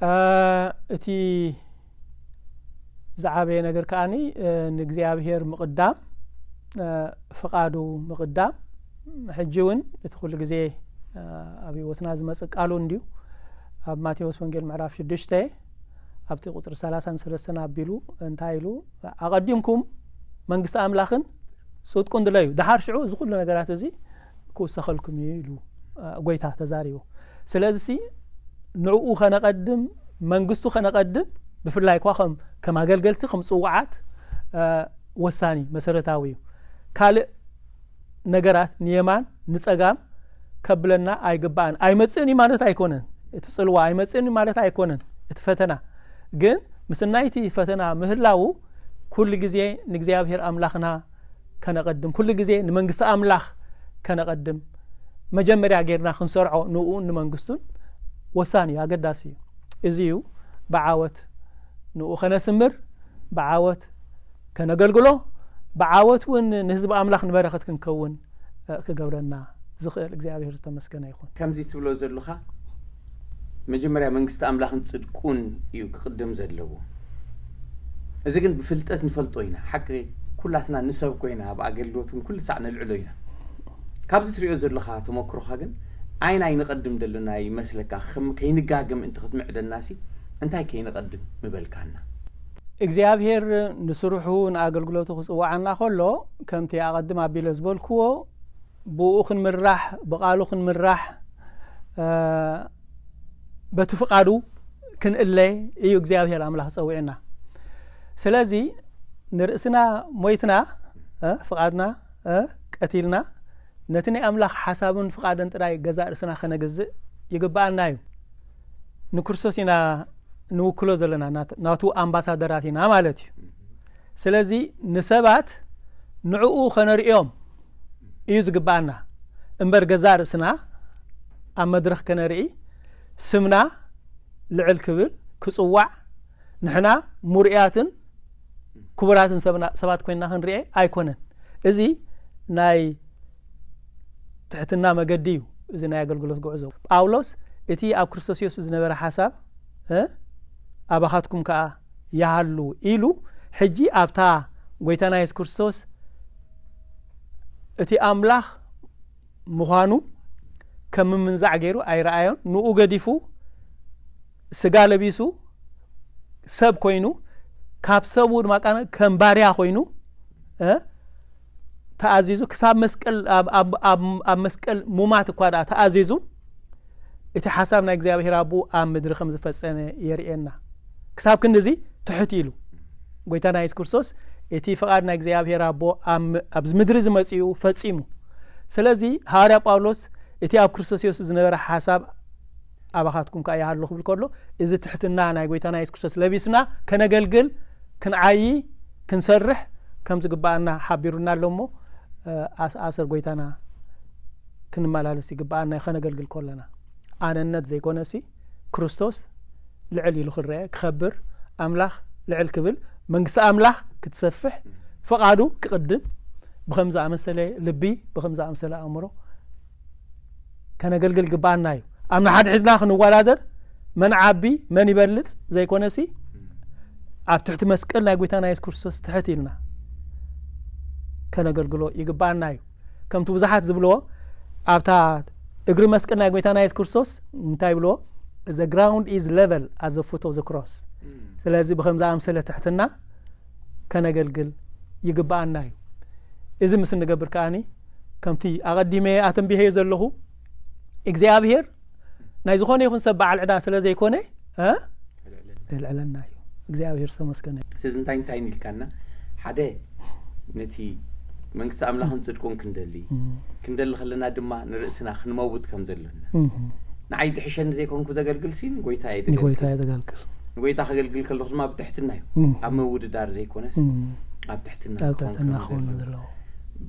እ፣ እቲ ዝዓበየ ነገር ከኣኒ፣ እ፣ ንእግዚኣብሔር ምቕዳም፣ እ፣ ፍቓዱ ምቕዳም። ሕጂ እውን እቲ ኩሉ ግዜ፣ እ፣ ኣብ ህይወትና ዝመጽእ ቃሉ እንድዩ። ኣብ ማቴዎስ ወንጌል ምዕራፍ ሽዱሽተ ኣብቲ ቁጽሪ ሰላሳን ሰለስተን ኣቢሉ እንታይ ኢሉ? "ኣቐዲምኩም መንግስቲ ኣምላኽን ጽድቁን ድለዩ፣ ደሓር ሽዑ እዚ ኩሉ ነገራት እዚ ክውሰኸልኩም እዩ" ኢሉ፣ እ፣ ጎይታ ተዛሪቡ። ስለዚሲ ንዕኡ ከነቐድም፣ መንግስቱ ከነቐድም፣ ብፍላይ እኳ ከም፣ ከም ኣገልገልቲ፣ ከም ጽዋዓት፣ እ፣ ወሳኒ፣ መሰረታዊ እዩ። ካልእ ነገራት ንየማን ንጸጋም ከብለና ኣይግባእን። ኣይመጽእን እዩ ማለት ኣይኮነን። እቲ ጽልዋ ኣይመጽእን እዩ ማለት ኣይኮነን። እቲ ፈተና ግን ምስ ናይቲ ፈተና ምህላዉ ኩሉ ግዜ ንእግዚኣብሔር ኣምላኽና ከነቐድም፣ ኩሉ ግዜ ንመንግስቲ ኣምላኽ ከነቐድም፣ መጀመርያ ጌርና ክንሰርዖ ንእኡን ንመንግስቱን ወሳኒ እዩ፣ ኣገዳሲ እዩ። እዚ እዩ ብዓወት ንኡ ከነስምር፣ ብዓወት ከነገልግሎ፣ ብዓወት እውን ንህዝቢ ኣምላኽ ንበረኸት ክንከውን፣ እ፣ ክገብረና ዝኽእል እግዚኣብሔር ዝተመስገነ ይኹን። ከምዚ ትብሎ ዘለኻ፣ መጀመርያ መንግስቲ ኣምላኽን ጽድቁን እዩ ክቕድም ዘለዎ። እዚ ግን ብፍልጠት ንፈልጦ ኢና። ሓቂ ኩላትና ንሰብ ኮይና ኣብ ኣገልግሎት እውን ኩሉ ሳዕ ነልዕሎ ኢና። ካብዚ ትሪኦ ዘለኻ ተመክሮኻ ግን ኣየናይ ንቐድም ዘለና ይመስለካ? ከም ከይንጋገ ምእንቲ ክትምዕደናሲ እንታይ ከይንቐድም ምበልካና? እግዚኣብሔር ንስርሑ ንኣገልግሎቱ ክጽውዓና ከሎ ከምቲ ኣቐድም ኣቢለ ዝበልክዎ ብኡ ክንምራሕ፣ ብቓሉ ክንምራሕ፣ እ፣ በቲ ፍቓዱ ክንእለ እዩ እግዚኣብሔር ኣምላኽ ጸዊዕና። ስለዚ ንርእስና ሞይትና፣ እ፣ ፍቓድና፣ እ፣ ቀቲልና ነቲ ናይ ኣምላኽ ሓሳብን ፍቓድን ጥራይ ገዛእ ርእስና ከነግዝእ ይግብኣና እዩ። ንክርስቶስ ኢና ንውክሎ ዘለና፣ ናት-፣ ናቱ ኣምባሳደራት ኢና ማለት እዩ። ስለዚ ንሰባት ንዕኡ ከነርእዮም እዩ ዝግብኣና እምበር ገዛእ ርእስና ኣብ መድረኽ ከነርኢ ስምና ልዕል ክብል ክጽዋዕ ንሕና ሙርያትን ክቡራትን ሰብና-፣ ሰባት ኮይንና ክንርኤ ኣይኮነን። እዚ ናይ ትሕትና መገዲ እዩ። እዚ ናይ ኣገልግሎት ጉዕዞ ጳውሎስ እቲ ኣብ ክርስቶስ የሱስ ዝነበረ ሓሳብ፣ እ፣ ኣባኻትኩም ከኣ ይሃሉ ኢሉ፣ ሕጂ ኣብታ ጎይታና የሱስ ክርስቶስ እቲ ኣምላኽ ምዃኑ ከም ምምንዛዕ ገይሩ ኣይረኣዮን። ንኡ ገዲፉ ስጋ ለቢሱ ሰብ ኮይኑ፣ ካብ ሰቡ ድማ ቃነ-፣ ከም ባርያ ኮይኑ፣ እ፣ ተኣዚዙ ክሳብ መስቀል፣ ኣብ፣ ኣብ፣ ኣብ፣ ኣብ መስቀል ሙማት እኳ ደኣ ተኣዚዙ፣ እቲ ሓሳብ ናይ እግዚኣብሔር ኣቦ ኣብ ምድሪ ከም ዝፈጸመ የርእየና። ክሳብ ክንድዚ ትሕት ኢሉ ጎይታና የሱስ ክርስቶስ እቲ ፍቓድ ናይ እግዚኣብሔር ኣቦ ኣብ ም- ኣብዚ ምድሪ ዝመጽኡ ፈጺሙ። ስለዚ ሃዋርያ ጳውሎስ እቲ ኣብ ክርስቶስ የሱስ ዝነበረ ሓሳብ ኣባኻትኩም ከኣ ይሃሉ ክብል ከሎ፣ እዚ ትሕትና ናይ ጎይታና የሱስ ክርስቶስ ለቢስና ከነገልግል፣ ክንዓዪ፣ ክንሰርሕ ከም ዝግባኣና ሓቢሩና ኣሎ እሞ፣ ኣስኣሰር ጎይታና ክንመላለስ ይግባኣና እዩ። ከነገልግል ከለና ኣነነት ዘይኮነሲ ክርስቶስ ልዕል ኢሉ ክረአ፣ ክኸብር፣ ኣምላኽ ልዕል ክብል፣ መንግስቲ ኣምላኽ ክትሰፍሕ፣ ፍቓዱ ክቕድም፣ ብኸም ዝኣመሰለ ልቢ፣ ብኸም ዝኣመሰለ ኣእምሮ ከነገልግል ይግባኣና እዩ። ኣብ ንሓድሕድና ክንወዳደር፣ መን ዓቢ፣ መን ይበልጽ ዘይኮነሲ፣ ኣብ ትሕቲ መስቀል ናይ ጎይታና የሱስ ክርስቶስ ትሕት ኢልና ከነገልግሎ ይግባኣና እዩ። ከምቲ ብዙሓት ዝብልዎ፣ ኣብታ እግሪ መስቀል ናይ ጎይታና የሱስ ክርስቶስ እንታይ ይብልዎ? "The ground is level at the foot of the cross." ስለዚ ብኸም ዝኣምሰለ ትሕትና ከነገልግል ይግባኣና እዩ። እዚ ምስ እንገብር ከኣኒ፣ ከምቲ ኣቐዲመ ኣተንቢሄዮ ዘለኹ፣ እግዚኣብሔር ናይ ዝኾነ ይኹን ሰብ በዓል ዕዳ ስለ ዘይኮነ፣ እ? የልዕለና እዩ። እግዚኣብሔር ዝተመስገነ እዩ። ስለዚ እንታይ እንታይ ኢልካና? ሓደ፣ ነቲ መንግስቲ ኣምላኽን ጽድቁን ክንደሊ፣ እም። ክንደሊ ከለና ድማ ንርእስና ክንመውት ከም ዘሎና። እም። ንዓይ ድሕሸኒ ዘይኮንኩ ዘገልግል ሲ ንጎይታ እየ ዘገልግል። ንጎይታ እየ ዘገልግል። ንጎይታ ከገልግል ከለኹ ድማ ብትሕትና እዩ። እም። ኣብ ምውድዳር ዘይኮነስ እም። ኣብ ትሕትና ኣብ ክኸውን ትሕትና ከም ክኸውን ዘለዎ። ዘለዎ።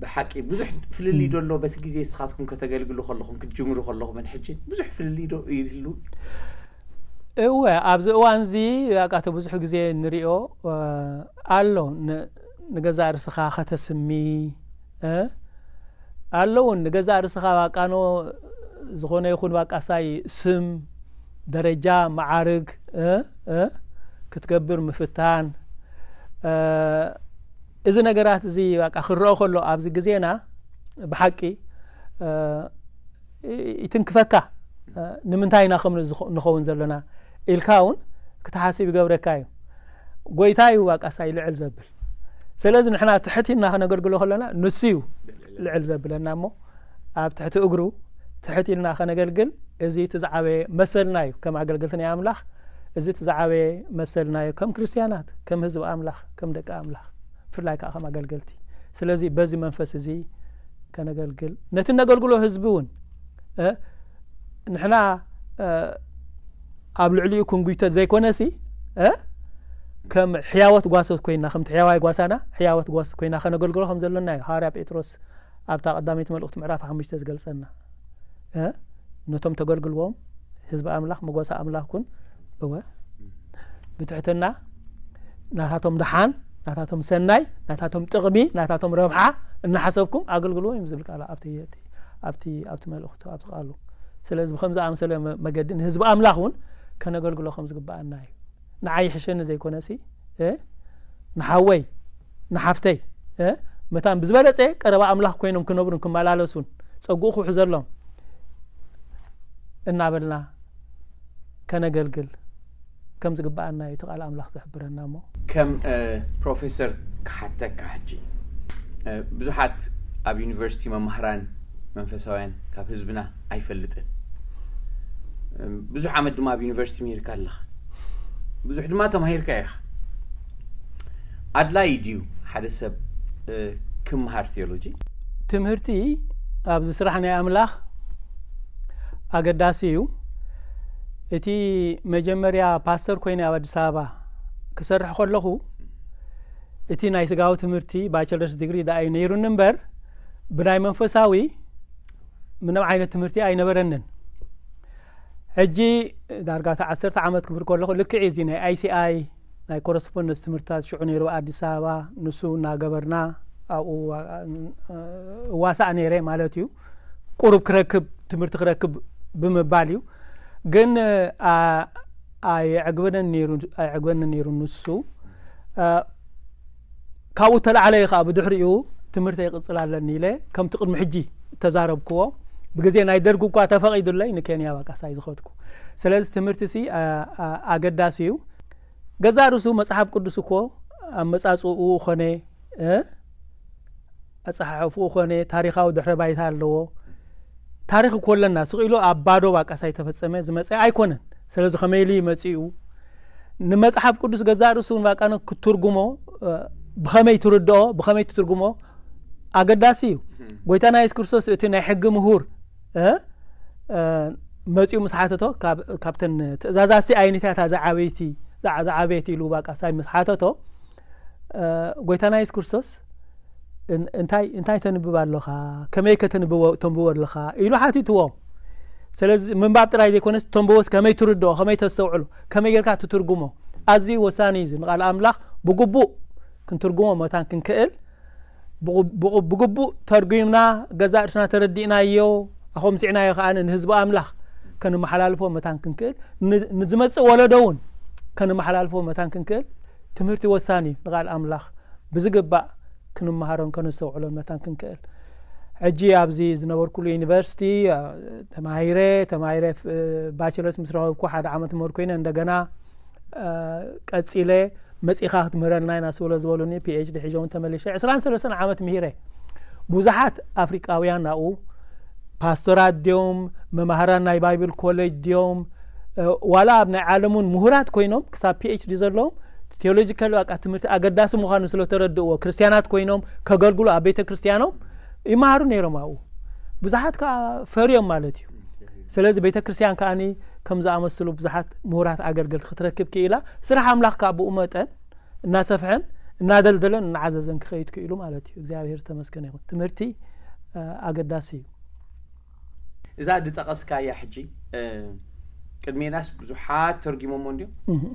ብሓቂ ብዙሕ ፍልልይ ዶ ኣሎ? በቲ ግዜ ንስኻትኩም ከተገልግሉ ከለኹም፣ ክትጅምሩ ከለኹም፣ ሕጂ ብዙሕ ፍልልይ ዶ ይህሉ? እወ፣ ኣብዚ እዋን እዚ፣ በቃ፣ እቲ ብዙሕ ግዜ ንሪኦ፣ እ፣ ኣሎ። ን-፣ ንገዛእ ርእስኻ ከተስሚ፣ እ፣ ኣሎ እውን ንገዛእ ርእስኻ፣ በቃ፣ ኖ፣ ዝኾነ ይኹን፣ በቃ፣ ሳይ ስም፣ ደረጃ፣ መዓርግ፣ እ፣ እ፣ ክትገብር ምፍታን፣ እ፣ እዚ ነገራት እዚ፣ በቃ፣ ክረኦ ከሎ ኣብዚ ግዜና ብሓቂ፣ እ፣ ይ-፣ ይትንክፈካ። እ፣ ንምንታይ ኢና ከም ንዝኸ-፣ ንኸውን ዘለና ኢልካ እውን ክትሓስብ ይገብረካ እዩ። ጎይታ እዩ፣ በቃ፣ ሳይ ልዕል ዘብል። ስለዚ ንሕና ትሕት ኢልና ከነገልግሎ ከለና ንሱ እዩ ልዕል ዘብለና እሞ፣ ኣብ ትሕቲ እግሩ ትሕት ኢልና ከነገልግል፣ እዚ እቲ ዝዓበየ መሰልና እዩ። ከም ኣገልገልቲ ናይ ኣምላኽ፣ እዚ እቲ ዝዓበየ መሰልና እዩ። ከም ክርስትያናት፣ ከም ህዝቢ ኣምላኽ፣ ከም ደቂ ኣምላኽ፣ ብፍላይ ከኣ ከም ኣገልገልቲ። ስለዚ በዚ መንፈስ እዚ ከነገልግል፣ ነቲ ነገልግሎ ህዝቢ እውን፣ እ፣ ንሕና፣ እ፣ ኣብ ልዕሊኡ ክንጉይቶ ዘይኮነሲ፣ እ፣ ከም ሕያወት ጓሶት ኮይና፣ ከምቲ ሕያዋይ ጓሳና፣ ሕያወት ጓሶት ኮይና ከነገልግሎ ከም ዘሎና እዩ ሃዋርያ ጴጥሮስ ኣብታ ቀዳመይቲ መልእኽቱ ምዕራፍ ሓሙሽተ ዝገልጸና። እ፣ ነቶም ተገልግልዎም ህዝቢ ኣምላኽ፣ መጎሳ ኣምላኽ ኩን። እወ፣ ብትሕትና ናታቶም ደሓን፣ ናታቶም ሰናይ፣ ናታቶም ጥቕሚ፣ ናታቶም ረብሓ እናሓሰብኩም ኣገልግልዎም እዮም ዝብል ቃል ኣብቲ፣ ኣብቲ፣ ኣብቲ መልእኽቱ፣ ኣብቲ ቃሉ። ስለዚ ብኸምዚ ኣምሰለ መ-፣ መገዲ ንህዝቢ ኣምላኽ እውን ከነገልግሎ ከም ዝግባኣና እዩ። ንዓይ ይሕሸኒ ዘይኮነሲ፣ እ፣ ንሓወይ፣ ንሓፍተይ፣ እ፣ መታን ብዝበለጸ ቀረባ ኣምላኽ ኮይኖም ክነብሩን ክመላለሱን ጸግኡ ክውሕዘሎም እናበልና ከነገልግል ከም ዝግባኣና እዩ እቲ ቃል ኣምላኽ ዝሕብረና። እሞ ከም፣ እ፣ ፕሮፌሰር ክሓተካ ሕጂ፣ እ፣ ብዙሓት ኣብ ዩኒቨርሲቲ መማህራን መንፈሳውያን ካብ ህዝብና ኣይፈልጥን። እ፣ ብዙሕ ዓመት ድማ ኣብ ዩኒቨርሲቲ ምሂርካ ኣለኻ። ብዙሕ ድማ ተማሂርካ ኢኻ። ኣድላዪ ድዩ ሓደ ሰብ፣ እ፣ ክምሃር ቴዎሎጂ? ትምህርቲ ኣብዚ ስራሕ ናይ ኣምላኽ ኣገዳሲ እዩ። እቲ መጀመርያ ፓስተር ኮይነ ኣብ ኣዲስ ኣበባ ክሰርሕ ከለኹ፣ እቲ ናይ ስጋዊ ትምህርቲ ባቸለርስ ዲግሪ ደኣ እዩ ነይሩኒ እምበር፣ ብናይ መንፈሳዊ ምንም ዓይነት ትምህርቲ ኣይነበረንን። ሕጂ ዳርጋ እታ ዓሰርተ ዓመት ክብር ከለኹ፣ ልክዕ እዚ ናይ ኣይ ሲ ኣይ ናይ ኮረስፖንደንስ ትምህርትታት ሽዑ ነይሩ ኣብ ኣዲስ ኣበባ፣ ንሱ እናገበርና ኣብኡ እዋ-፣ እዋሳእ ነይረ ማለት እዩ። ቁሩብ ክረክብ፣ ትምህርቲ ክረክብ ብምባል እዩ። ግን፣ ኣ-፣ ኣየዕግበንን ነይሩ፣ ኣየዕግበንን ነይሩ ንሱ። ኣ፣ ካብኡ ተላዕለ እዩ ከዓ ብድሕሪኡ ትምህርቲ ይቕጽል ኣለኒ ኢለ ከምቲ ቅድሚ ሕጂ ተዛረብክዎ። ብግዜ ናይ ደርግ እኳ ተፈቒዱለይ ንኬንያ በቃ ሳይ ዝኸድኩ። ስለዚ ትምህርቲ ሲ፣ ኣ፣ ኣ-፣ ኣገዳሲ እዩ። ገዛእ ርእሱ መጽሓፍ ቅዱስ እኮ ኣመጻጽኡ ኾነ፣ እ፣ ኣጸሓሕፍኡ ኾነ ታሪኻዊ ድሕረ ባይታ ኣለዎ። ታሪኽ እኮ ኣለና። ስቕ ኢሉ ኣብ ባዶ ባቃ ሳይተፈጸመ ዝመጸ ኣይኮነን። ስለዚ ከመይ ኢሉ ይመጽኡ? ንመጽሓፍ ቅዱስ ገዛእ ርእሱ እውን ባቃ ክትትርጉሞ፣ እ፣ ብኸመይ ትርድኦ፣ ብኸመይ ትትርጉሞ ኣገዳሲ እዩ። ጎይታና የሱስ ክርስቶስ እቲ ናይ ሕጊ ምሁር፣ እ፣ እ፣ መጺኡ ምስ ሓተቶ፣ ካብ፣ ካብተን ትእዛዛትሲ ኣይንትያታ ዝዓበይቲ፣ ዝዓ-፣ ዝዓበየት ኢሉ ባቃ ሳይ ምስ ሓተቶ፣ እ፣ ጎይታና የሱስ ክርስቶስ እን-፣ እንታይ፣ እንታይ ተንብብ ኣለኻ? ከመይ ከተንብቦ-፣ ተንብቦ ኣለኻ? ኢሉ ሓቲትዎ። ስለዚ ምንባብ ጥራይ ዘይኮነስ፣ ተንብቦስ ከመይ ትርድኦ፣ ከመይ ተስተውዕሎ፣ ከመይ ጌርካ ትትርጉሞ? ኣዝዩ ወሳኒ እዩ። እዚ ንቃል ኣምላኽ ብግቡእ ክንትርጉሞ መታን ክንክእል፣ ብቑ-፣ ብቑ-፣ ብግቡእ ተርጒምና፣ ገዛእ ርእስና ተረዲእናዮ፣ ኣኾምሲዕናዮ ከኣ ንህዝቢ ኣምላኽ ከነመሓላልፎ መታን ክንክእል፣ ን-፣ ንዝመጽእ ወለዶ እውን ከነመሓላልፎ መታን ክንክእል፣ ትምህርቲ ወሳኒ እዩ። ንቃል ኣምላኽ ብዝግባእ ክንመሃሮን ከነስተውዕሎን መታን ክንክእል። ሕጂ ኣብዚ ዝነበርኩሉ ዩኒቨርሲቲ፣ እ፣ ተማሂረ፣ ተማሂረ፣ እ፣ ባችለርስ ምስ ረኸብኩ ሓደ ዓመት ምህር ኮይነ፣ እንደገና፣ እ፣ ቀጺለ፣ መጺኻ ክትምህረልና ኢና ስለ ዝበሉኒ፣ ፒ ኤች ዲ ሒዞም ተመሊሸ። ዕስራን ሰለስተን ዓመት ምሂረ። ብዙሓት ኣፍሪቃውያን ናብኡ፣ ፓስቶራት ድዮም፣ መማህራን ናይ ባይብል ኮሌጅ ድዮም፣ እ፣ ዋላ ኣብ ናይ ዓለሙን ምሁራት ኮይኖም፣ ክሳብ ፒ ኤች ዲ ዘለዎም፣ ቴዎሎጂካል፣ በቃ፣ ትምህርቲ ኣገዳሲ ምዃኑ ስለ ተረድእዎ፣ ክርስትያናት ኮይኖም ከገልግሉ ኣብ ቤተ ክርስትያኖም ይመሃሩ ነይሮም ኣብኡ። ብዙሓት ከኣ ፈርዮም ማለት እዩ። ስለዚ ቤተ ክርስትያን ከኣኒ ከም ዝኣመስሉ ብዙሓት ምሁራት ኣገልገልቲ ክትረክብ ክኢላ። ስራሕ ኣምላኽ ከኣ ብኡ መጠን እናሰፍሐን እናደልደለን እናዓዘዘን ክኸይድ ክኢሉ ማለት እዩ። እግዚኣብሔር ዝተመስገነ ይኹን። ትምህርቲ፣ እ፣ ኣገዳሲ እዩ። እዛ ዝጠቐስካያ ሕጂ፣ እ፣ ቅድሜናስ ብዙሓት ተርጊሞሞ እንድዮም። እህ።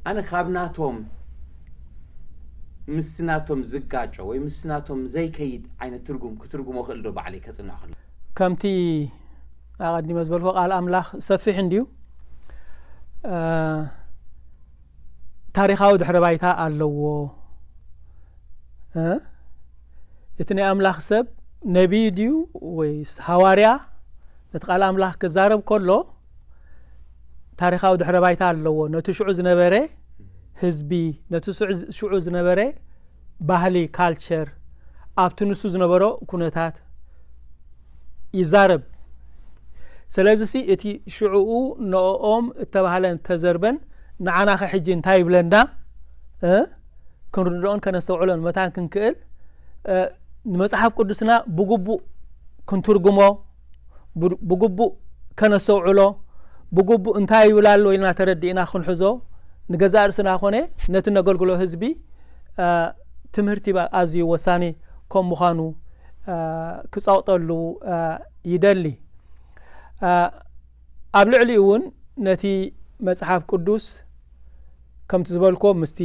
ኣነ ካብ ናቶም፣ ምስቲ ናቶም ዝጋጮ ወይ ምስቲ ናቶም ዘይከይድ ዓይነት ትርጉም ክትርጉሞ ክእል ዶ ባዕለይ ከጽንዕ ከሎ? ከምቲ ኣቐዲመ ዝበልኩ፣ ቃል ኣምላኽ ሰፊሕ እንድዩ። እ፣ ታሪኻዊ ድሕረ ባይታ ኣለዎ። እ? እቲ ናይ ኣምላኽ ሰብ ነቢይ ድዩ ወይስ ሃዋርያ? ነቲ ቃል ኣምላኽ ክዛረብ ከሎ ታሪኻዊ ድሕረ ባይታ ኣለዎ። ነቲ ሽዑ ዝነበረ ህዝቢ፣ ነቲ ሽዑ፣ ሽዑ ዝነበረ ባህሊ፣ ካልቸር፣ ኣብቲ ንሱ ዝነበሮ ኩነታት ይዛረብ። ስለዚሲ እቲ ሽዑኡ ንኦም እተባህለን እተዘርበን ንዓናኸ ሕጂ እንታይ ይብለና? እ? ክንርድኦን ከነስተውዕሎን መታን ክንክእል፣ እ፣ ንመጽሓፍ ቅዱስና ብግቡእ ክንትርጉሞ፣ ብ-፣ ብግቡእ ከነስተውዕሎ፣ ብግቡእ እንታይ ይብል ኣሎ ኢልና ተረዲእና ክንሕዞ፣ ንገዛእ ርእስና ኮነ ነቲ ነገልግሎ ህዝቢ፣ እ፣ ትምህርቲ ባ-፣ ኣዝዩ ወሳኒ ከም ምዃኑ፣ እ፣ ክጸቕጠሉ፣ እ፣ ይደሊ። እ፣ ኣብ ልዕሊኡ እውን ነቲ መጽሓፍ ቅዱስ ከምቲ ዝበልኮ ምስቲ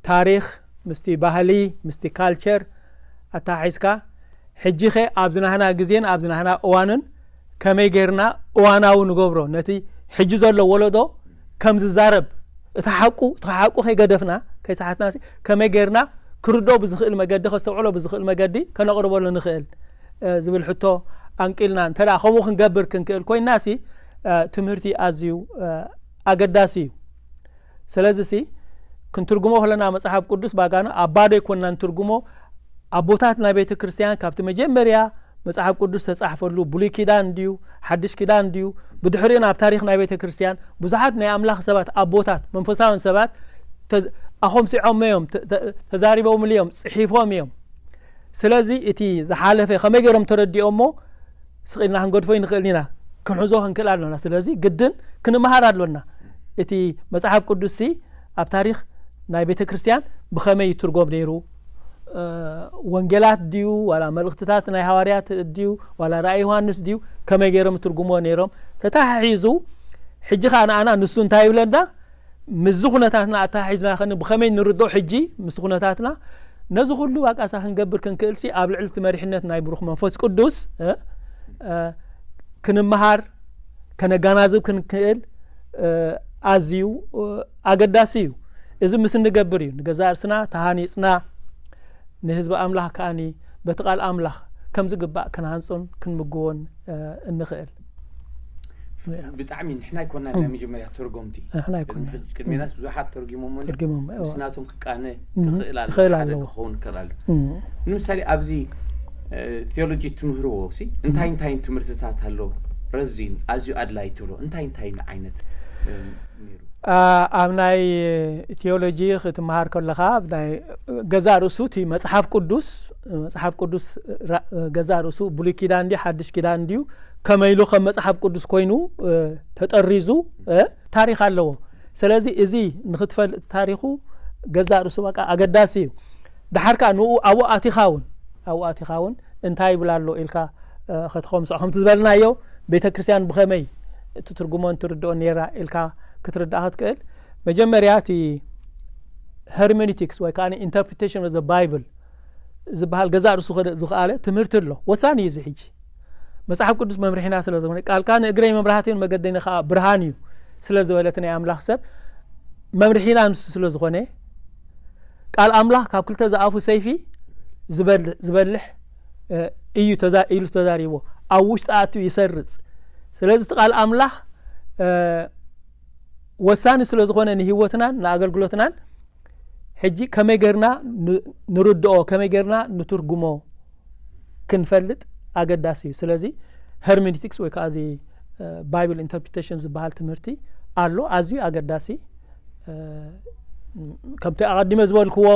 ታሪኽ፣ ምስቲ ባህሊ፣ ምስቲ ካልቸር ኣተሓሒዝካ፣ ሕጂኸ ኣብዚ ናህና ግዜን ኣብዚ ናህና እዋንን ከመይ ጌርና እዋናዊ ንገብሮ? ነቲ ሕጂ ዘሎ ወለዶ ከም ዝዛረብ፣ እቲ ሓቁ፣ እቲ ሓቁ ከይገደፍና፣ ከይሰሓትና፣ ከመይ ጌርና ክርድኦ ብዝኽእል መገዲ፣ ከስተውዕሎ ብዝኽእል መገዲ ከነቕርበሉ ንኽእል፣ እ፣ ዝብል ሕቶ ኣንቂልና፣ እንተ ደኣ ከምኡ ክንገብር ክንክእል ኮይንናሲ፣ እ፣ ትምህርቲ ኣዝዩ፣ እ፣ ኣገዳሲ እዩ። ስለዚሲ፣ ክንትርጉሞ ከለና መጽሓፍ ቅዱስ ባጋና ኣብ ባዶ ኣይኮንና ንትርጉሞ። ኣቦታት ናይ ቤተ ክርስቲያን ካብቲ መጀመርያ መጽሓፍ ቅዱስ ተጻሕፈሉ ብሉይ ኪዳን ድዩ፣ ሓድሽ ኪዳን ድዩ፣ ብድሕሪኡ ናብ ታሪኽ ናይ ቤተ ክርስቲያን ብዙሓት ናይ ኣምላኽ ሰባት፣ ኣቦታት፣ መንፈሳውያን ሰባት ተ-፣ ኣኾምሲዖም እዮም፣ ተ-፣ ተ-፣ ተዛሪቦምሉ እዮም፣ ጽሒፎም እዮም። ስለዚ እቲ ዝሓለፈ ከመይ ገይሮም ተረዲኦሞ ስቕ ኢልና ክንገድፎ ይንኽእል ኢና፣ ክንሕዞ ክንክእል ኣሎና። ስለዚ ግድን ክንመሃር ኣሎና። እቲ መጽሓፍ ቅዱስሲ ኣብ ታሪኽ ናይ ቤተ ክርስቲያን ብኸመይ ይትርጎም ነይሩ? እ፣ ወንጌላት ድዩ፣ ዋላ መልእኽትታት ናይ ሃዋርያት ድዩ፣ ዋላ ራእይ ዮሃንስ ድዩ፣ ከመይ ገይሮም ይትርጉምዎ ነይሮም? ተተሓሒዙ፣ ሕጂ ኸኣ ንኣና ንሱ እንታይ ይብለና? ምስዚ ኩነታትና ኣተሓሒዝና ኸን ብኸመይ ንርድኦ ሕጂ ምስቲ ኩነታትና? ነዚ ኩሉ ባቃሳ ክንገብር ክንክእልሲ ኣብ ልዕሊ እቲ መሪሕነት ናይ ብሩኽ መንፈስ ቅዱስ፣ እ፣ እ፣ ክንመሃር፣ ከነጋናዝብ ክንክእል፣ እ፣ ኣዝዩ፣ እ፣ ኣገዳሲ እዩ። እዚ ምስ እንገብር እዩ ንገዛእ ርእስና ተሃኒጽና፣ ንህዝቢ ኣምላኽ ከኣኒ በቲ ቃል ኣምላኽ ከም ዝግባእ ክንሃንጾን ክንምግቦን፣ እ፣ እንኽእል። ብጣዕሚ ንሕና ኣይኮናን ናይ መጀመርያ ተርጎምቲ። ንሕና ኣይኮናን። ቅድሚ-፣ ቅድሜናስ ብዙሓት ተርጊሞሞ እንድዮም። ተርጊሞሞ፣ እዎ። ምስ ናቶም ክቃነ እም፣ ክኽእል ኣሎ፣ ክኽእል ሓደ ኣለዎ። ክኸውን ክኽእል ኣሎ። እም። ንምሳሌ ኣብዚ እ፣ ቴዎሎጂ ትምህርዎ ሲ እንታይ እንታይ ትምህርትታት ኣሎ? ረዚን ኣዝዩ ኣድላይ ትብሎ እንታይ እንታይ ዓይነት፣ እ፣ ነይሩ? ኣ፣ ኣብ ናይ ቴዎሎጂ ክትመሃር ከለኻ፣ ኣብ ናይ ገዛእ ርእሱ እቲ መጽሓፍ ቅዱስ፣ መጽሓፍ ቅዱስ ራ-፣ ገዛእ ርእሱ ብሉይ ኪዳን ድዩ ሓድሽ ኪዳን ድዩ፣ ከመይ ኢሉ ከም መጽሓፍ ቅዱስ ኮይኑ፣ እ፣ ተጠሪዙ፣ እ፣ ታሪኽ ኣለዎ። ስለዚ እዚ ንኽትፈልጥ ታሪኹ ገዛእ ርእሱ በቃ ኣገዳሲ እዩ። ደሓር ከኣ ንኡ ኣብኡ ኣቲኻ እውን፣ ኣብኡ ኣቲኻ እውን እንታይ ይብል ኣሎ ኢልካ፣ እ፣ ከተኸምሶ። ከምቲ ዝበልናዮ ቤተ ክርስቲያን ብኸመይ እቲ ትርጉሞን ትርድኦ ነይራ ኢልካ ክትርዳእ ክትክእል፣ መጀመርያ እቲ ሄርሜኒቲክስ ወይ ከዓ ኢንተርፕሪቴሽን ኦፍ ዘ ባይብል ዝበሃል ገዛእ ርእሱ ክደ-፣ ዝኸኣለ ትምህርቲ ኣሎ። ወሳኒ እዩ እዚ ሕጂ። መጽሓፍ ቅዱስ መምርሒና ስለ ዝኾነ፣ "ቃልካ ንእግረይ መብራህትን መገደይን ከዓ ብርሃን እዩ" ስለ ዝበለት ናይ ኣምላኽ ሰብ፣ መምርሒና ንሱ ስለ ዝኾነ፣ ቃል ኣምላኽ ካብ ክልተ ዝኣፉ ሰይፊ ዝበል-፣ ዝበልሕ፣ እ፣ እዩ ተዛ-፣ ኢሉ ተዛሪቦ። ኣብ ውሽጢ ኣትዩ ይሰርጽ። ስለዚ እቲ ቃል ኣምላኽ፣ እ፣ ወሳኒ ስለ ዝኾነ ንህይወትናን ንኣገልግሎትናን፣ ሕጂ ከመይ ጌርና ን-፣ ንርድኦ፣ ከመይ ጌርና ንትርጉሞ ክንፈልጥ ኣገዳሲ እዩ። ስለዚ ሄርሜኒቲክስ ወይ ከዓ እዚ፣ እ፣ ባይብል ኢንተርፕሪቴሽን ዝበሃል ትምህርቲ ኣሎ፣ ኣዝዩ ኣገዳሲ። እ፣ ከምቲ ኣቐዲመ ዝበልክዎ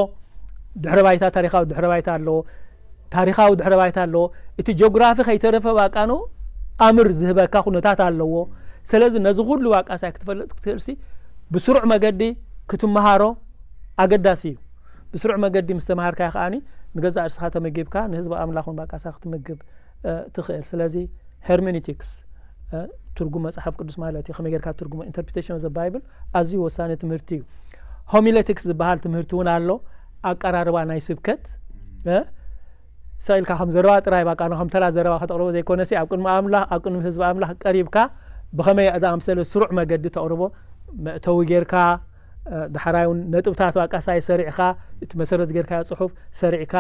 ድሕረ ባይታ፣ ታሪኻዊ ድሕረ ባይታ ኣለዎ። ታሪኻዊ ድሕረ ባይታ ኣለዎ። እቲ ጂኦግራፊ ከይተረፈ ባቃኖ ኣምር ዝህበካ ኩነታት ኣለዎ። ስለዚ ነዚ ኩሉ ባቃሳይ ክትፈልጥ ክትክእልሲ ብስሩዕ መገዲ ክትመሃሮ ኣገዳሲ እዩ። ብስሩዕ መገዲ ምስ ተምሃርካዮ ከኣኒ ንገዛእ ርእስኻ ተመጊብካ ንህዝቢ ኣምላኽ እውን ባቃሳ ክትምግብ፣ እ፣ ትኽእል። ስለዚ ሄርሜኒቲክስ፣ እ፣ ትርጉም መጽሓፍ ቅዱስ ማለት እዩ። ከመይ ጌርካ ትርጉሞ፣ ኢንተርፕሪቴሽን ኦፍ ዘ ባይብል፣ ኣዝዩ ወሳኒ ትምህርቲ እዩ። ሆሚሌቲክስ ዝበሃል ትምህርቲ እውን ኣሎ። ኣቀራርባ ናይ ስብከት፣ እ፣ ስቕ ኢልካ ከም ዘረባ ጥራይ ባቃ፣ ከም ተራ ዘረባ ከተቕርቦ ዘይኮነሲ፣ ኣብ ቅድሚ ኣምላኽ፣ ኣብ ቅድሚ ህዝቢ ኣምላኽ ቀሪብካ ብኸመይ ዝኣምሰለ ስሩዕ መገዲ ተቕርቦ፣ መእተዊ ጌርካ፣ እ፣ ዳሕራይ እውን ነጥብታት ባቃሳይ ሰሪዕካ፣ እቲ መሰረት ጌርካዮ ጽሑፍ ሰሪዕካ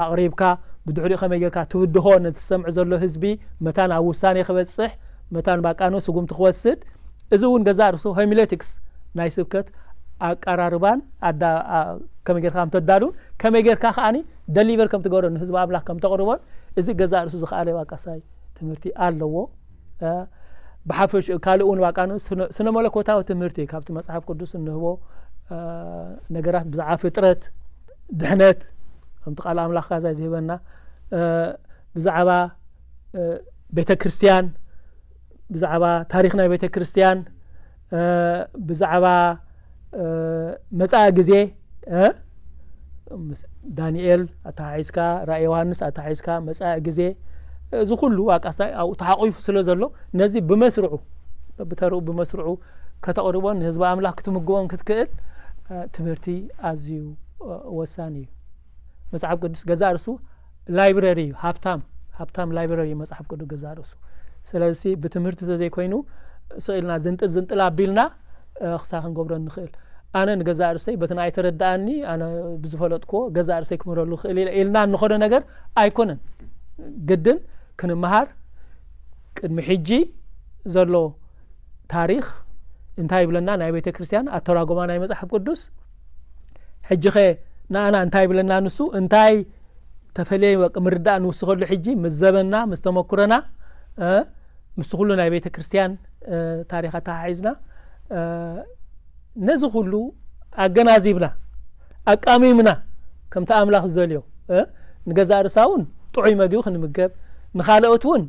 ኣቕሪብካ፣ ብድሕሪኡ ከመይ ጌርካ ትብድሆ ነቲ ዝሰምዕ ዘሎ ህዝቢ፣ መታን ኣብ ውሳኔ ክበጽሕ፣ መታን ባቃኖ ስጉምቲ ክወስድ። እዚ እውን ገዛእ ርእሱ ሆሚሌቲክስ ናይ ስብከት ኣቀራርባን ኣዳ-፣ ኣ-፣ ከመይ ጌርካ ከም ተዳሉን ከመይ ጌርካ ከኣኒ ደሊቨር ከም ትገብሮ ንህዝቢ ኣምላኽ ከም ተቕርቦን፣ እዚ ገዛእ ርእሱ ዝኸኣለ ባቃሳይ ትምህርቲ ኣለዎ። እ፣ ብሓፈሽ ካልእ እውን ባቃኖ ስነ-፣ ስነ መለኮታዊ ትምህርቲ ካብቲ መጽሓፍ ቅዱስ እንህቦ፣ እ፣ ነገራት ብዛዕባ ፍጥረት፣ ድሕነት፣ ከምቲ ቃል ኣምላኽ ካዛ ዝህበና፣ እ፣ ብዛዕባ፣ እ፣ ቤተ ክርስቲያን፣ ብዛዕባ ታሪኽ ናይ ቤተ ክርስቲያን፣ እ፣ ብዛዕባ፣ እ፣ መጻኢ ግዜ፣ እ፣ ምስ ዳንኤል ኣተሓሒዝካ፣ ራእይ ዮሃንስ ኣተሓሒዝካ፣ መጻኢ ግዜ፣ እዚ ኩሉ ኣቃስታይ ኣብኡ ተሓቂፉ ስለ ዘሎ፣ ነዚ ብመስርዑ፣ በብተርኡ ብመስርዑ ከተቕርቦን ንህዝቢ ኣምላኽ ክትምግቦን ክትክእል፣ እ፣ ትምህርቲ ኣዝዩ፣ እ፣ ወሳኒ እዩ። መጽሓፍ ቅዱስ ገዛእ ርእሱ ላይብረሪ እዩ። ሃብታም፣ ሃብታም ላይብረሪ እዩ መጽሓፍ ቅዱስ ገዛእ ርእሱ። ስለዚ ብትምህርቲ ተዘይኮይኑ ስቕ ኢልና ዝንጥል ዝንጥል ኣቢልና፣ እ፣ ክሳ ክንገብሮ ንኽእል። ኣነ ንገዛእ ርእሰይ በቲ ንኣይ ተረድኣኒ፣ ኣነ ብዝፈለጥክዎ ገዛእ ርእሰይ ክምህረሉ ክእል ኢለ ኢልና እንኸዶ ነገር ኣይኮነን። ግድን ክንመሃር፣ ቅድሚ ሕጂ ዘሎ ታሪኽ እንታይ ይብለና፣ ናይ ቤተ ክርስቲያን ኣተራጎማ ናይ መጽሓፍ ቅዱስ፣ ሕጂ ኸ ንኣና እንታይ ይብለና ንሱ፣ እንታይ ተፈለየ ወቅ ምርዳእ ንውስኸሉ ሕጂ ምስ ዘበንና፣ ምስ ተመኩረና፣ እ፣ ምስቲ ኩሉ ናይ ቤተ ክርስቲያን፣ እ፣ ታሪኽ ኣተሓሒዝና፣ እ፣ ነዚ ኩሉ ኣገናዚብና፣ ኣቃሚምና፣ ከምቲ ኣምላኽ ዝደልዮ፣ እ፣ ንገዛእ ርእሳ እውን ጥዑይ መግቢ ክንምገብ፣ ንኻልኦት እውን፣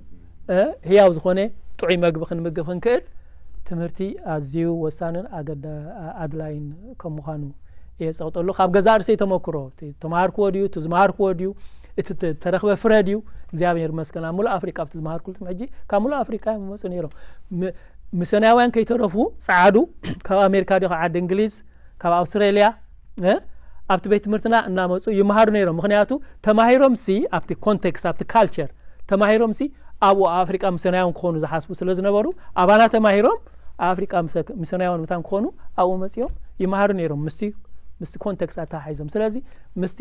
እ፣ ህያው ዝኾነ ጥዑይ መግቢ ክንምገብ ክንክእል፣ ትምህርቲ ኣዝዩ ወሳንን ኣገዳ-፣ ኣድላይን ከም ምዃኑ እየ ዝጸቕጠሉ። ካብ ገዛእ ርእሰይ ተመክሮ፣ እቲ ተማሃርክዎ ድዩ፣ እቲ ዝመሃርክዎ ድዩ፣ እቲ ተ-፣ ተረኽበ ፍረ ድዩ? እግዚኣብሔር ይመስገን፣ ኣብ ምሉእ ኣፍሪቃ ኣብቲ ዝመሃርኩሉ ትምህርቲ ሕጂ ካብ ምሉእ ኣፍሪቃ እዮም ዝመጹ ነይሮም። ም-፣ ሚስዮናውያን ከይተረፉ ጸዓዱ ካብ ኣሜሪካ ድዩ፣ ካብ ዓዲ እንግሊዝ፣ ካብ ኣውስትራልያ፣ እ፣ ኣብቲ ቤት ትምህርትና እናመጹ ይመሃሩ ነይሮም። ምኽንያቱ ተማሂሮም ሲ ኣብቲ ኮንቴክስት፣ ኣብቲ ካልቸር ተማሂሮም ሲ ኣብኡ ኣብ ኣፍሪቃ ሚስዮናውያን ክኾኑ ዝሓስቡ ስለ ዝነበሩ፣ ኣባና ተማሂሮም ኣብ ኣፍሪቃ ሚሰ-፣ ሚስዮናውያን መታን ክኾኑ ኣብኡ መጺኦም ይመሃሩ ነይሮም። ምስቲ፣ ምስቲ ኮንቴክስት ኣተሓሒዞም። ስለዚ ምስቲ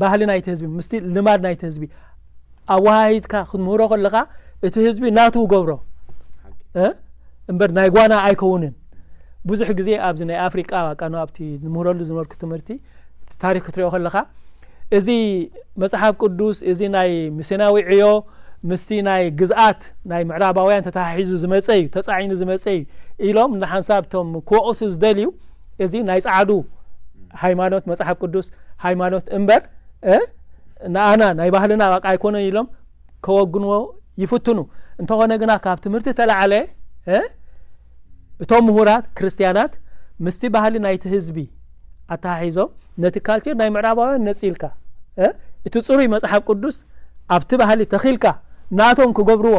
ባህሊ ናይቲ ህዝቢ፣ ምስቲ ልማድ ናይቲ ህዝቢ ኣወሃሂድካ ክትምህሮ ከለኻ፣ እቲ ህዝቢ ናቱ ገብሮ፣ እ፣ እምበር ናይ ጓና ኣይከውንን። ብዙሕ ግዜ ኣብዚ ናይ ኣፍሪቃ፣ ቃ፣ ኣብቲ ንምህረሉ ዝነበርኩ ትምህርቲ፣ እቲ ታሪኽ ክትሪኦ ከለኻ፣ እዚ መጽሓፍ ቅዱስ፣ እዚ ናይ ሚስዮናዊ ዕዮ ምስቲ ናይ ግዝኣት ናይ ምዕራባውያን ተተሓሒዙ ዝመጸ እዩ፣ ተጻዒኑ ዝመጸ እዩ ኢሎም ንሓንሳብ እቶም ክወቕሱ ዝደልዩ፣ እዚ ናይ ጻዕዱ ሃይማኖት፣ መጽሓፍ ቅዱስ ሃይማኖት እምበር፣ እ፣ ንኣና ናይ ባህልና በቃ ኣይኮነን ኢሎም ከወግንዎ ይፍትኑ። እንተኾነ ግና ካብ ትምህርቲ ተላዕለ፣ እ፣ እቶም ምሁራት ክርስትያናት ምስቲ ባህሊ ናይቲ ህዝቢ ኣተሓሒዞም ነቲ ካልቸር ናይ ምዕራባውያን ነጺልካ፣ እ፣ እቲ ጽሩይ መጽሓፍ ቅዱስ ኣብቲ ባህሊ ተኺልካ ናቶም ክገብርዎ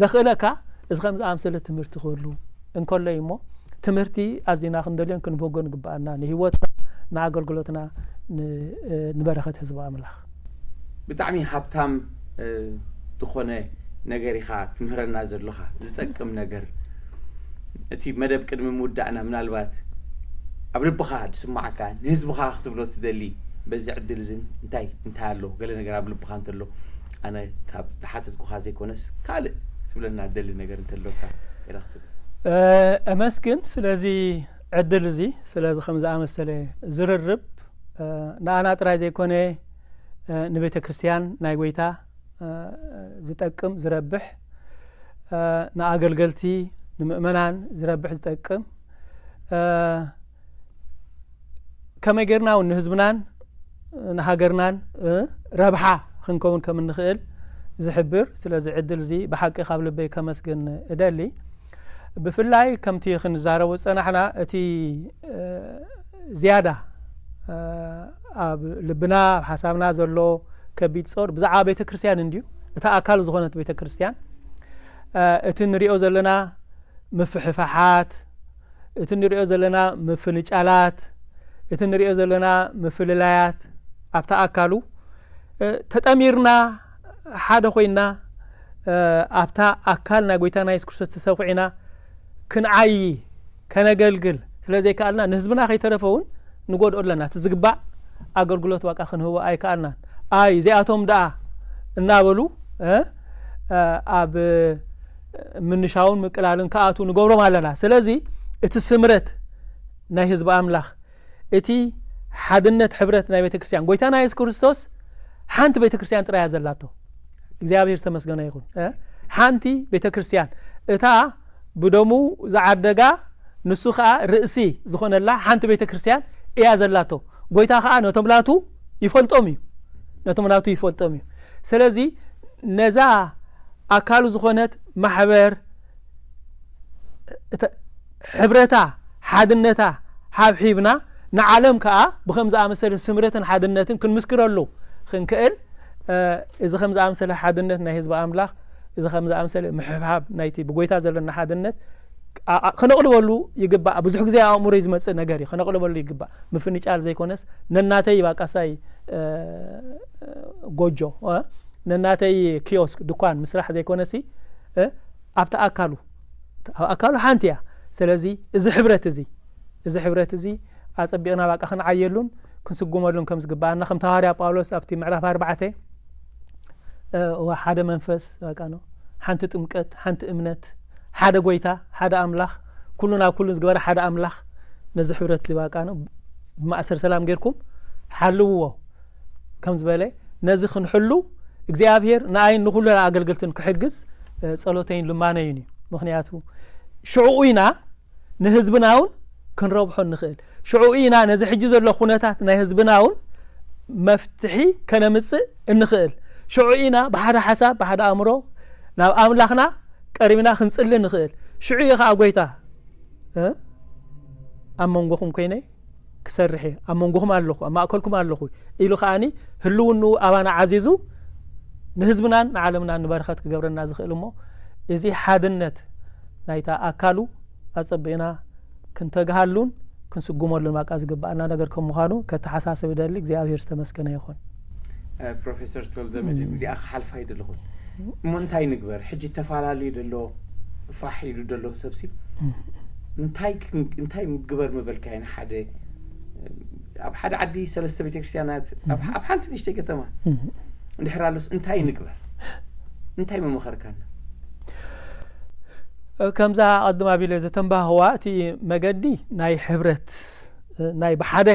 ዘኽእለካ፣ እዚ ከም ዝኣምሰለ ትምህርቲ ክህሉ እንከሎ እዩ እሞ፣ ትምህርቲ ኣዚና ክንደልዮን ክንብህጎን ይግብኣና፣ ንህይወትና፣ ንኣገልግሎትና፣ ን-፣ እ፣ ንበረኸት ህዝቢ ኣምላኽ። ብጣዕሚ ሃብታም፣ እ፣ ዝኾነ ነገር ኢኻ ትምህረና ዘለኻ፣ ዝጠቅም ነገር። እቲ መደብ ቅድሚ ምውዳእና፣ ምናልባት ኣብ ልብኻ ዝስማዓካ፣ ንህዝብኻ ክትብሎ ትደሊ፣ በዚ ዕድል እዚ እንታይ፣ እንታይ ኣሎ? ገለ ነገር ኣብ ልብኻ እንተሎ፣ ኣነ ካብ ዝሓተትኩኻ ዘይኮነስ፣ ካልእ ክትብለና ትደሊ ነገር እንተሎካ፣ ገለ ክትብል። እ፣ እመስግን ስለዚ ዕድል እዚ፣ ስለዚ ከም ዝኣመሰለ ዝርርብ፣ እ፣ ንኣና ጥራይ ዘይኮነ፣ እ፣ ንቤተ ክርስቲያን ናይ ጎይታ፣ እ፣ ዝጠቅም፣ ዝረብሕ፣ እ፣ ንኣገልገልቲ፣ ንምእመናን ዝረብሕ፣ ዝጠቅም፣ እ፣ ከመይ ጌርና እውን ንህዝብናን ንሃገርናን፣ እ፣ ረብሓ ክንከውን ከም እንኽእል ዝሕብር። ስለዚ ዕድል እዚ ብሓቂ ካብ ልበይ ከመስግን እደሊ። ብፍላይ ከምቲ ክንዛረቦ ዝጸናሕና፣ እቲ፣ እ፣ ዝያዳ፣ እ፣ ኣብ ልብና፣ ኣብ ሓሳብና ዘሎ ከቢድ ጾር ብዛዕባ ቤተ ክርስቲያን እንድዩ። እታ ኣካል ዝኾነት ቤተ ክርስቲያን፣ እ፣ እቲ ንሪኦ ዘለና ምፍሕፋሓት፣ እቲ ንሪኦ ዘለና ምፍንጫላት፣ እቲ ንሪኦ ዘለና ምፍልላያት ኣብታ ኣካሉ፣ እ፣ ተጠሚርና፣ ሓደ ኮይንና፣ እ፣ ኣብታ ኣካል ናይ ጎይታና የሱስ ክርስቶስ ተሰኹዕና ክንዓዪ፣ ከነገልግል ስለ ዘይከኣልና፣ ንህዝብና ከይተረፈ እውን ንጎድኦ ኣለና። እቲ ዝግባእ ኣገልግሎት በቃ ክንህቦ ኣይከኣልናን። ኣይ፣ እዚኣቶም ደኣ እናበሉ፣ እ፣ እ፣ ኣብ ምንሻውን ምቅላልን ክኣትዉ ንገብሮም ኣለና። ስለዚ እቲ ስምረት ናይ ህዝቢ ኣምላኽ፣ እቲ ሓድነት፣ ሕብረት ናይ ቤተ ክርስቲያን፣ ጎይታና የሱስ ክርስቶስ ሓንቲ ቤተ ክርስቲያን ጥራይ እያ ዘላቶ። እግዚኣብሔር ዝተመስገነ ይኹን። እ? ሓንቲ ቤተ ክርስቲያን፣ እታ ብደሙ ዝዓደጋ፣ ንሱ ኸኣ ርእሲ ዝኾነላ ሓንቲ ቤተ ክርስቲያን እያ ዘላቶ። ጎይታ ኸኣ ነቶም ናቱ ይፈልጦም እዩ። ነቶም ናቱ ይፈልጦም እዩ። ስለዚ ነዛ ኣካሉ ዝኾነት ማሕበር፣ እተ-፣ ሕብረታ፣ ሓድነታ ሓብሒብና፣ ንዓለም ከኣ ብኸም ዝኣመሰለ ስምረትን ሓድነትን ክንምስክረሉ ክንክእል፣ እ፣ እዚ ከም ዝኣመሰለ ሓድነት ናይ ህዝቢ ኣምላኽ፣ እዚ ከም ዝኣመሰለ ምሕብሓብ ናይቲ ብጎይታ ዘለና ሓድነት፣ ኣ-፣ ኣ-፣ ከነቕልበሉ ይግባእ። ብዙሕ ግዜ ኣብ ኣእምሮይ ዝመጽእ ነገር እዩ፣ ከነቕልበሉ ይግባእ። ምፍንጫል ዘይኮነስ፣ ነናተይ ባቃሳይ፣ እ፣ ጎጆ፣ እ፣ ነናተይ ኪዮስክ፣ ድኳን ምስራሕ ዘይኮነሲ፣ እ፣ ኣብቲ ኣካሉ፣ ኣብ ኣካሉ ሓንቲ እያ። ስለዚ እዚ ሕብረት እዚ፣ እዚ ሕብረት እዚ ኣጸቢቕና ባቃ ክንዓየሉን ክንስጉመሉን ከም ዝግባኣና፣ ከምቲ ሃዋርያ ጳውሎስ ኣብቲ ምዕራፍ ኣርባዕተ፣ እ፣ እዋ ሓደ መንፈስ፣ በቃ ነው፣ ሓንቲ ጥምቀት፣ ሓንቲ እምነት፣ ሓደ ጎይታ፣ ሓደ ኣምላኽ፣ ኩሉ ናብ ኩሉ ዝገበረ ሓደ ኣምላኽ፣ ነዚ ሕብረት እዚ በቃ ነው፣ ብማእሰር ሰላም ጌርኩም ሓልውዎ ከም ዝበለ፣ ነዚ ክንሕሉ እግዚኣብሔር ንኣይን ንኹሉ ኣገልገልትን ክሕግዝ፣ እ፣ ጸሎተይን ልማነይን እዩ። ምኽንያቱ ሽዑኡ ኢና ንህዝብና እውን ክንረብሖ እንኽእል። ሽዑኡ ኢና ነዚ ሕጂ ዘሎ ኩነታት ናይ ህዝብና እውን መፍትሒ ከነምጽእ እንኽእል። ሽዑኡ ኢና ብሓደ ሓሳብ፣ ብሓደ ኣእምሮ ናብ ኣምላኽና ቀሪብና ክንጽሊ እንኽእል። ሽዑ እዩ ኸዓ ጎይታ፣ እ፣ ኣብ መንጎኹም ኮይነ ክሰርሕ እየ፣ ኣብ መንጎኹም ኣለኹ፣ ኣብ ማእከልኩም ኣለኹ ኢሉ ከኣኒ ህልውንኡ ኣባና ዓዚዙ ንህዝብናን ንዓለምናን ንበረኸት ክገብረና ዝኽእል እሞ፣ እዚ ሓድነት ናይታ ኣካሉ ኣጸቢቕና ክንተግሃሉን ክንስጉመሉን ባቃ ዝግብኣና ነገር ከም ምዃኑ ከተሓሳስብ እደሊ። እግዚኣብሔር ዝተመስገነ ይኹን። እ፣ ፕሮፌሰር ተወልደ መድህን፣ እዚኣ ክሓልፋ ኣይደለኹን። እሞ እንታይ ንግበር? ሕጂ ተፈላለዩ ደሎ፣ ፋሕ ኢሉ ደሎ ሰብሲ፣ እም። እንታይ ክን-፣ እንታይ ምግበር ምበልካዮ? ንሓደ፣ ኣብ ሓደ ዓዲ ሰለስተ ቤተክርስትያናት፣ ኣብ፣ እም። ኣብ ሓንቲ ንእሽተይ ከተማ እም። እንድሕር ኣሎስ እንታይ ንግበር? እንታይ ምመኸርካና? እ፣ ከምዛ ቅድም ኣቢለ ዘተንባህዋ፣ እቲ መገዲ ናይ ሕብረት፣ እ፣ ናይ ብሓደ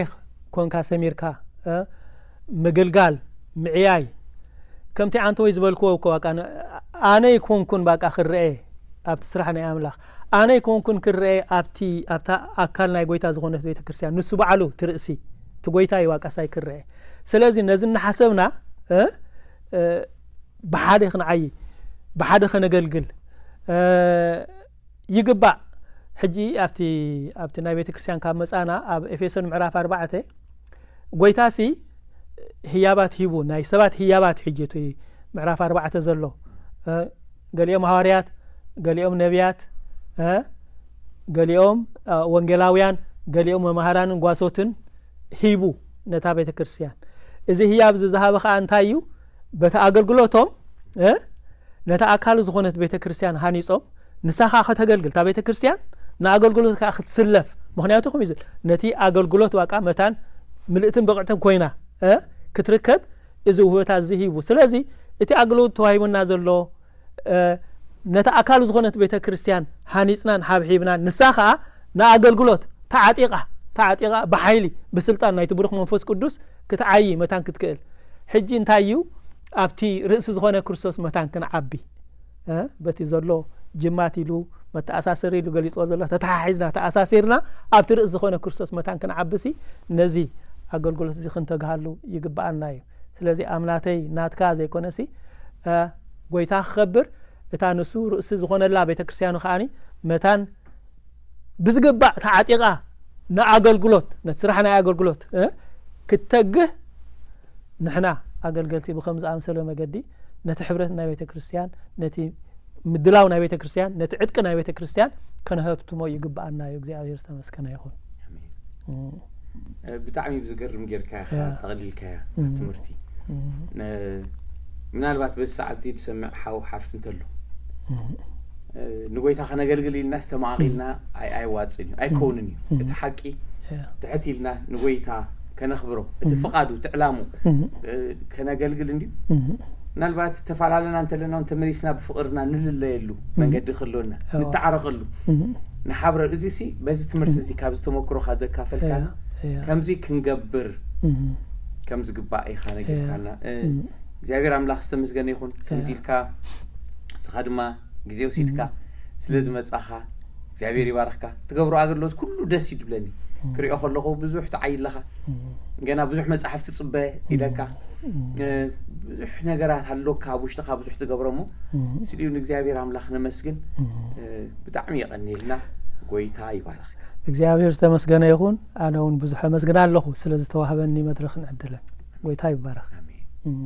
ኮንካ ሰሚርካ፣ እ፣ ምግልጋል፣ ምዕያይ፣ ከምቲ ዓንተወይ ዝበልክዎ እኮ፣ በቃ፣ ን-፣ ኣነ ይኮንኩን፣ በቃ፣ ክረኤ ኣብቲ ስራሕ ናይ ኣምላኽ፣ ኣነ ይኮንኩን ክረኤ ኣብቲ፣ ኣብታ ኣካል ናይ ጎይታ ዝኾነት ቤተ ክርስቲያን፣ ንሱ በዓሉ እቲ ርእሲ፣ እቲ ጎይታ እዩ፣ በቃ፣ ሳይ ክረኤ። ስለዚ ነዚ እናሓሰብና፣ እ፣ እ፣ ብሓደ ክንዓዪ፣ ብሓደ ከነገልግል፣ እ፣ ይግባእ። ሕጂ ኣብቲ፣ ኣብቲ ናይ ቤተ ክርስቲያን ካብ መጻና፣ ኣብ ኤፌሶን ምዕራፍ ኣርባዕተ፣ ጎይታሲ ህያባት ሂቡ፣ ናይ ሰባት ህያባት፣ ሕጂ እቲ ምዕራፍ ኣርባዕተ ዘሎ፣ እ፣ ገሊኦም ሃዋርያት፣ ገሊኦም ነቢያት፣ እ፣ ገሊኦም፣ እ፣ ወንጌላውያን፣ ገሊኦም መማህራንን ጓሶትን ሂቡ ነታ ቤተ ክርስቲያን። እዚ ህያብ እዚ ዝሃበ ኸኣ እንታይ እዩ? በቲ ኣገልግሎቶም፣ እ፣ ነታ ኣካሉ ዝኾነት ቤተ ክርስቲያን ሃኒጾም፣ ንሳ ኸኣ ከተገልግል፣ እታ ቤተ ክርስቲያን ንኣገልግሎት ከኣ ክትስለፍ። ምኽንያቱ ከምኡ እዩ ዝብል፣ ነቲ ኣገልግሎት፣ በቃ፣ መታን ምልእትን ብቕዕትን ኮይና፣ እ፣ ክትርከብ እዚ ውህበታት እዚ ሂቡ። ስለዚ እቲ ኣገልግሎት ተዋሂቡና ዘሎ፣ እ፣ ነታ ኣካሉ ዝኾነት ቤተ ክርስቲያን ሃኒጽናን ሓብሒብናን፣ ንሳ ኸኣ ንኣገልግሎት ተዓጢቓ፣ ተዓጢቓ ብሓይሊ፣ ብስልጣን ናይቲ ብሩኽ መንፈስ ቅዱስ ክትዓዪ መታን ክትክእል። ሕጂ እንታይ እዩ? ኣብቲ ርእሲ ዝኾነ ክርስቶስ መታን ክንዓቢ፣ እ፣ በቲ ዘሎ ጅማት ኢሉ፣ መተኣሳሰሪ ኢሉ ገሊጽዎ ዘሎ፣ ተተሓሒዝና፣ ተኣሳሲርና፣ ኣብቲ ርእሲ ዝኾነ ክርስቶስ መታን ክንዓብሲ፣ ነዚ ኣገልግሎት እዚ ክንተግሃሉ ይግብኣና እዩ። ስለዚ ኣብ ናተይ ናትካ ዘይኮነሲ፣ እ፣ ጎይታ ክኸብር፣ እታ ንሱ ርእሲ ዝኾነላ ቤተ ክርስቲያኑ ከኣኒ መታን ብዝግባእ ተዓጢቓ ንኣገልግሎት፣ ነቲ ስራሕ ናይ ኣገልግሎት፣ እ፣ ክትተግህ፣ ንሕና ኣገልገልቲ ብኸም ዝኣምሰለ መገዲ ነቲ ሕብረት ናይ ቤተ ክርስቲያን፣ ነቲ ምድላው ናይ ቤተ ክርስቲያን፣ ነቲ ዕጥቂ ናይ ቤተ ክርስቲያን ከነሀብትሞ ይግብኣና እዩ። እግዚኣብሔር ዝተመስገነ ይኹን። ኣሜን። እም። እ፣ ብጣዕሚ ብዝገርም ጌርካ ኢኻ ያ። ጠቕሊልካያ እም። ትምህርቲ። እም። ነ-፣ ምናልባት በዚ ሰዓት እዚ ዝሰምዕ ሓው ሓፍቲ እንተሎ፣ እም። እ፣ ንጎይታ ከነገልግል ኢልና ዝተማቓቒልና ኣይ-፣ ኣይዋፅን እዩ፣ ኣይከውንን እዩ። እም። እቲ ሓቂ ያ። ትሕት ኢልና ንጎይታ ከነኽብሮ፣ እቲ እም። ፍቓዱ፣ እቲ ዕላሙ፣ እም። እ፣ ከነገልግል እንድዩ። እም። ምናልባት ተፈላለና እንተለና እውን ተመሊስና ብፍቕርና ንልለየሉ እም። መንገዲ ክህልወና፣ እዋ። ንተዓረቐሉ፣ እም። ንሓብረ-፣ እዚ ሲ በዚ ትምህርቲ እም። እዚ ካብዚ ተመክሮኻ ዘካፈልካና ያ፣ ያ። ከምዚ ክንገብር እም። ከም ዝግባእ ኢኻ ነጊርካና። ያ። እ፣ እም። እግዚኣብሔር ኣምላኽ ዝተመስገነ ይኹን። ከምዚ ያ። ኢልካ ንስኻ ድማ ግዜ ወሲድካ እም። ስለ ዝመጻኻ እግዚኣብሔር ይባርኽካ። ትገብሮ ኣገልግሎት ኩሉ ደስ እዩ ዝብለኒ። እም። ክሪኦ ከለኹ ብዙሕ ትዓይ ኣለኻ። እም። ገና ብዙሕ መጻሕፍቲ ጽበ እም። ኢለካ። እም። እ፣ ብዙሕ ነገራት ኣሎካ፣ ኣብ ውሽጥኻ ብዙሕ ትገብሮ እሞ እም። ስልዩ ንእግዚኣብሔር ኣምላኽ ነመስግን። እም። እ፣ ብጣዕሚ የቐንየልና። ጎይታ ይባርኽካ። እግዚኣብሔር ዝተመስገነ ይኹን። ኣነ እውን ብዙሕ ኣመስግን ኣለኹ ስለ ዝተዋህበኒ መድረኽን ዕድልን። ጎይታ ይባረኽ። ኣሜን። እም።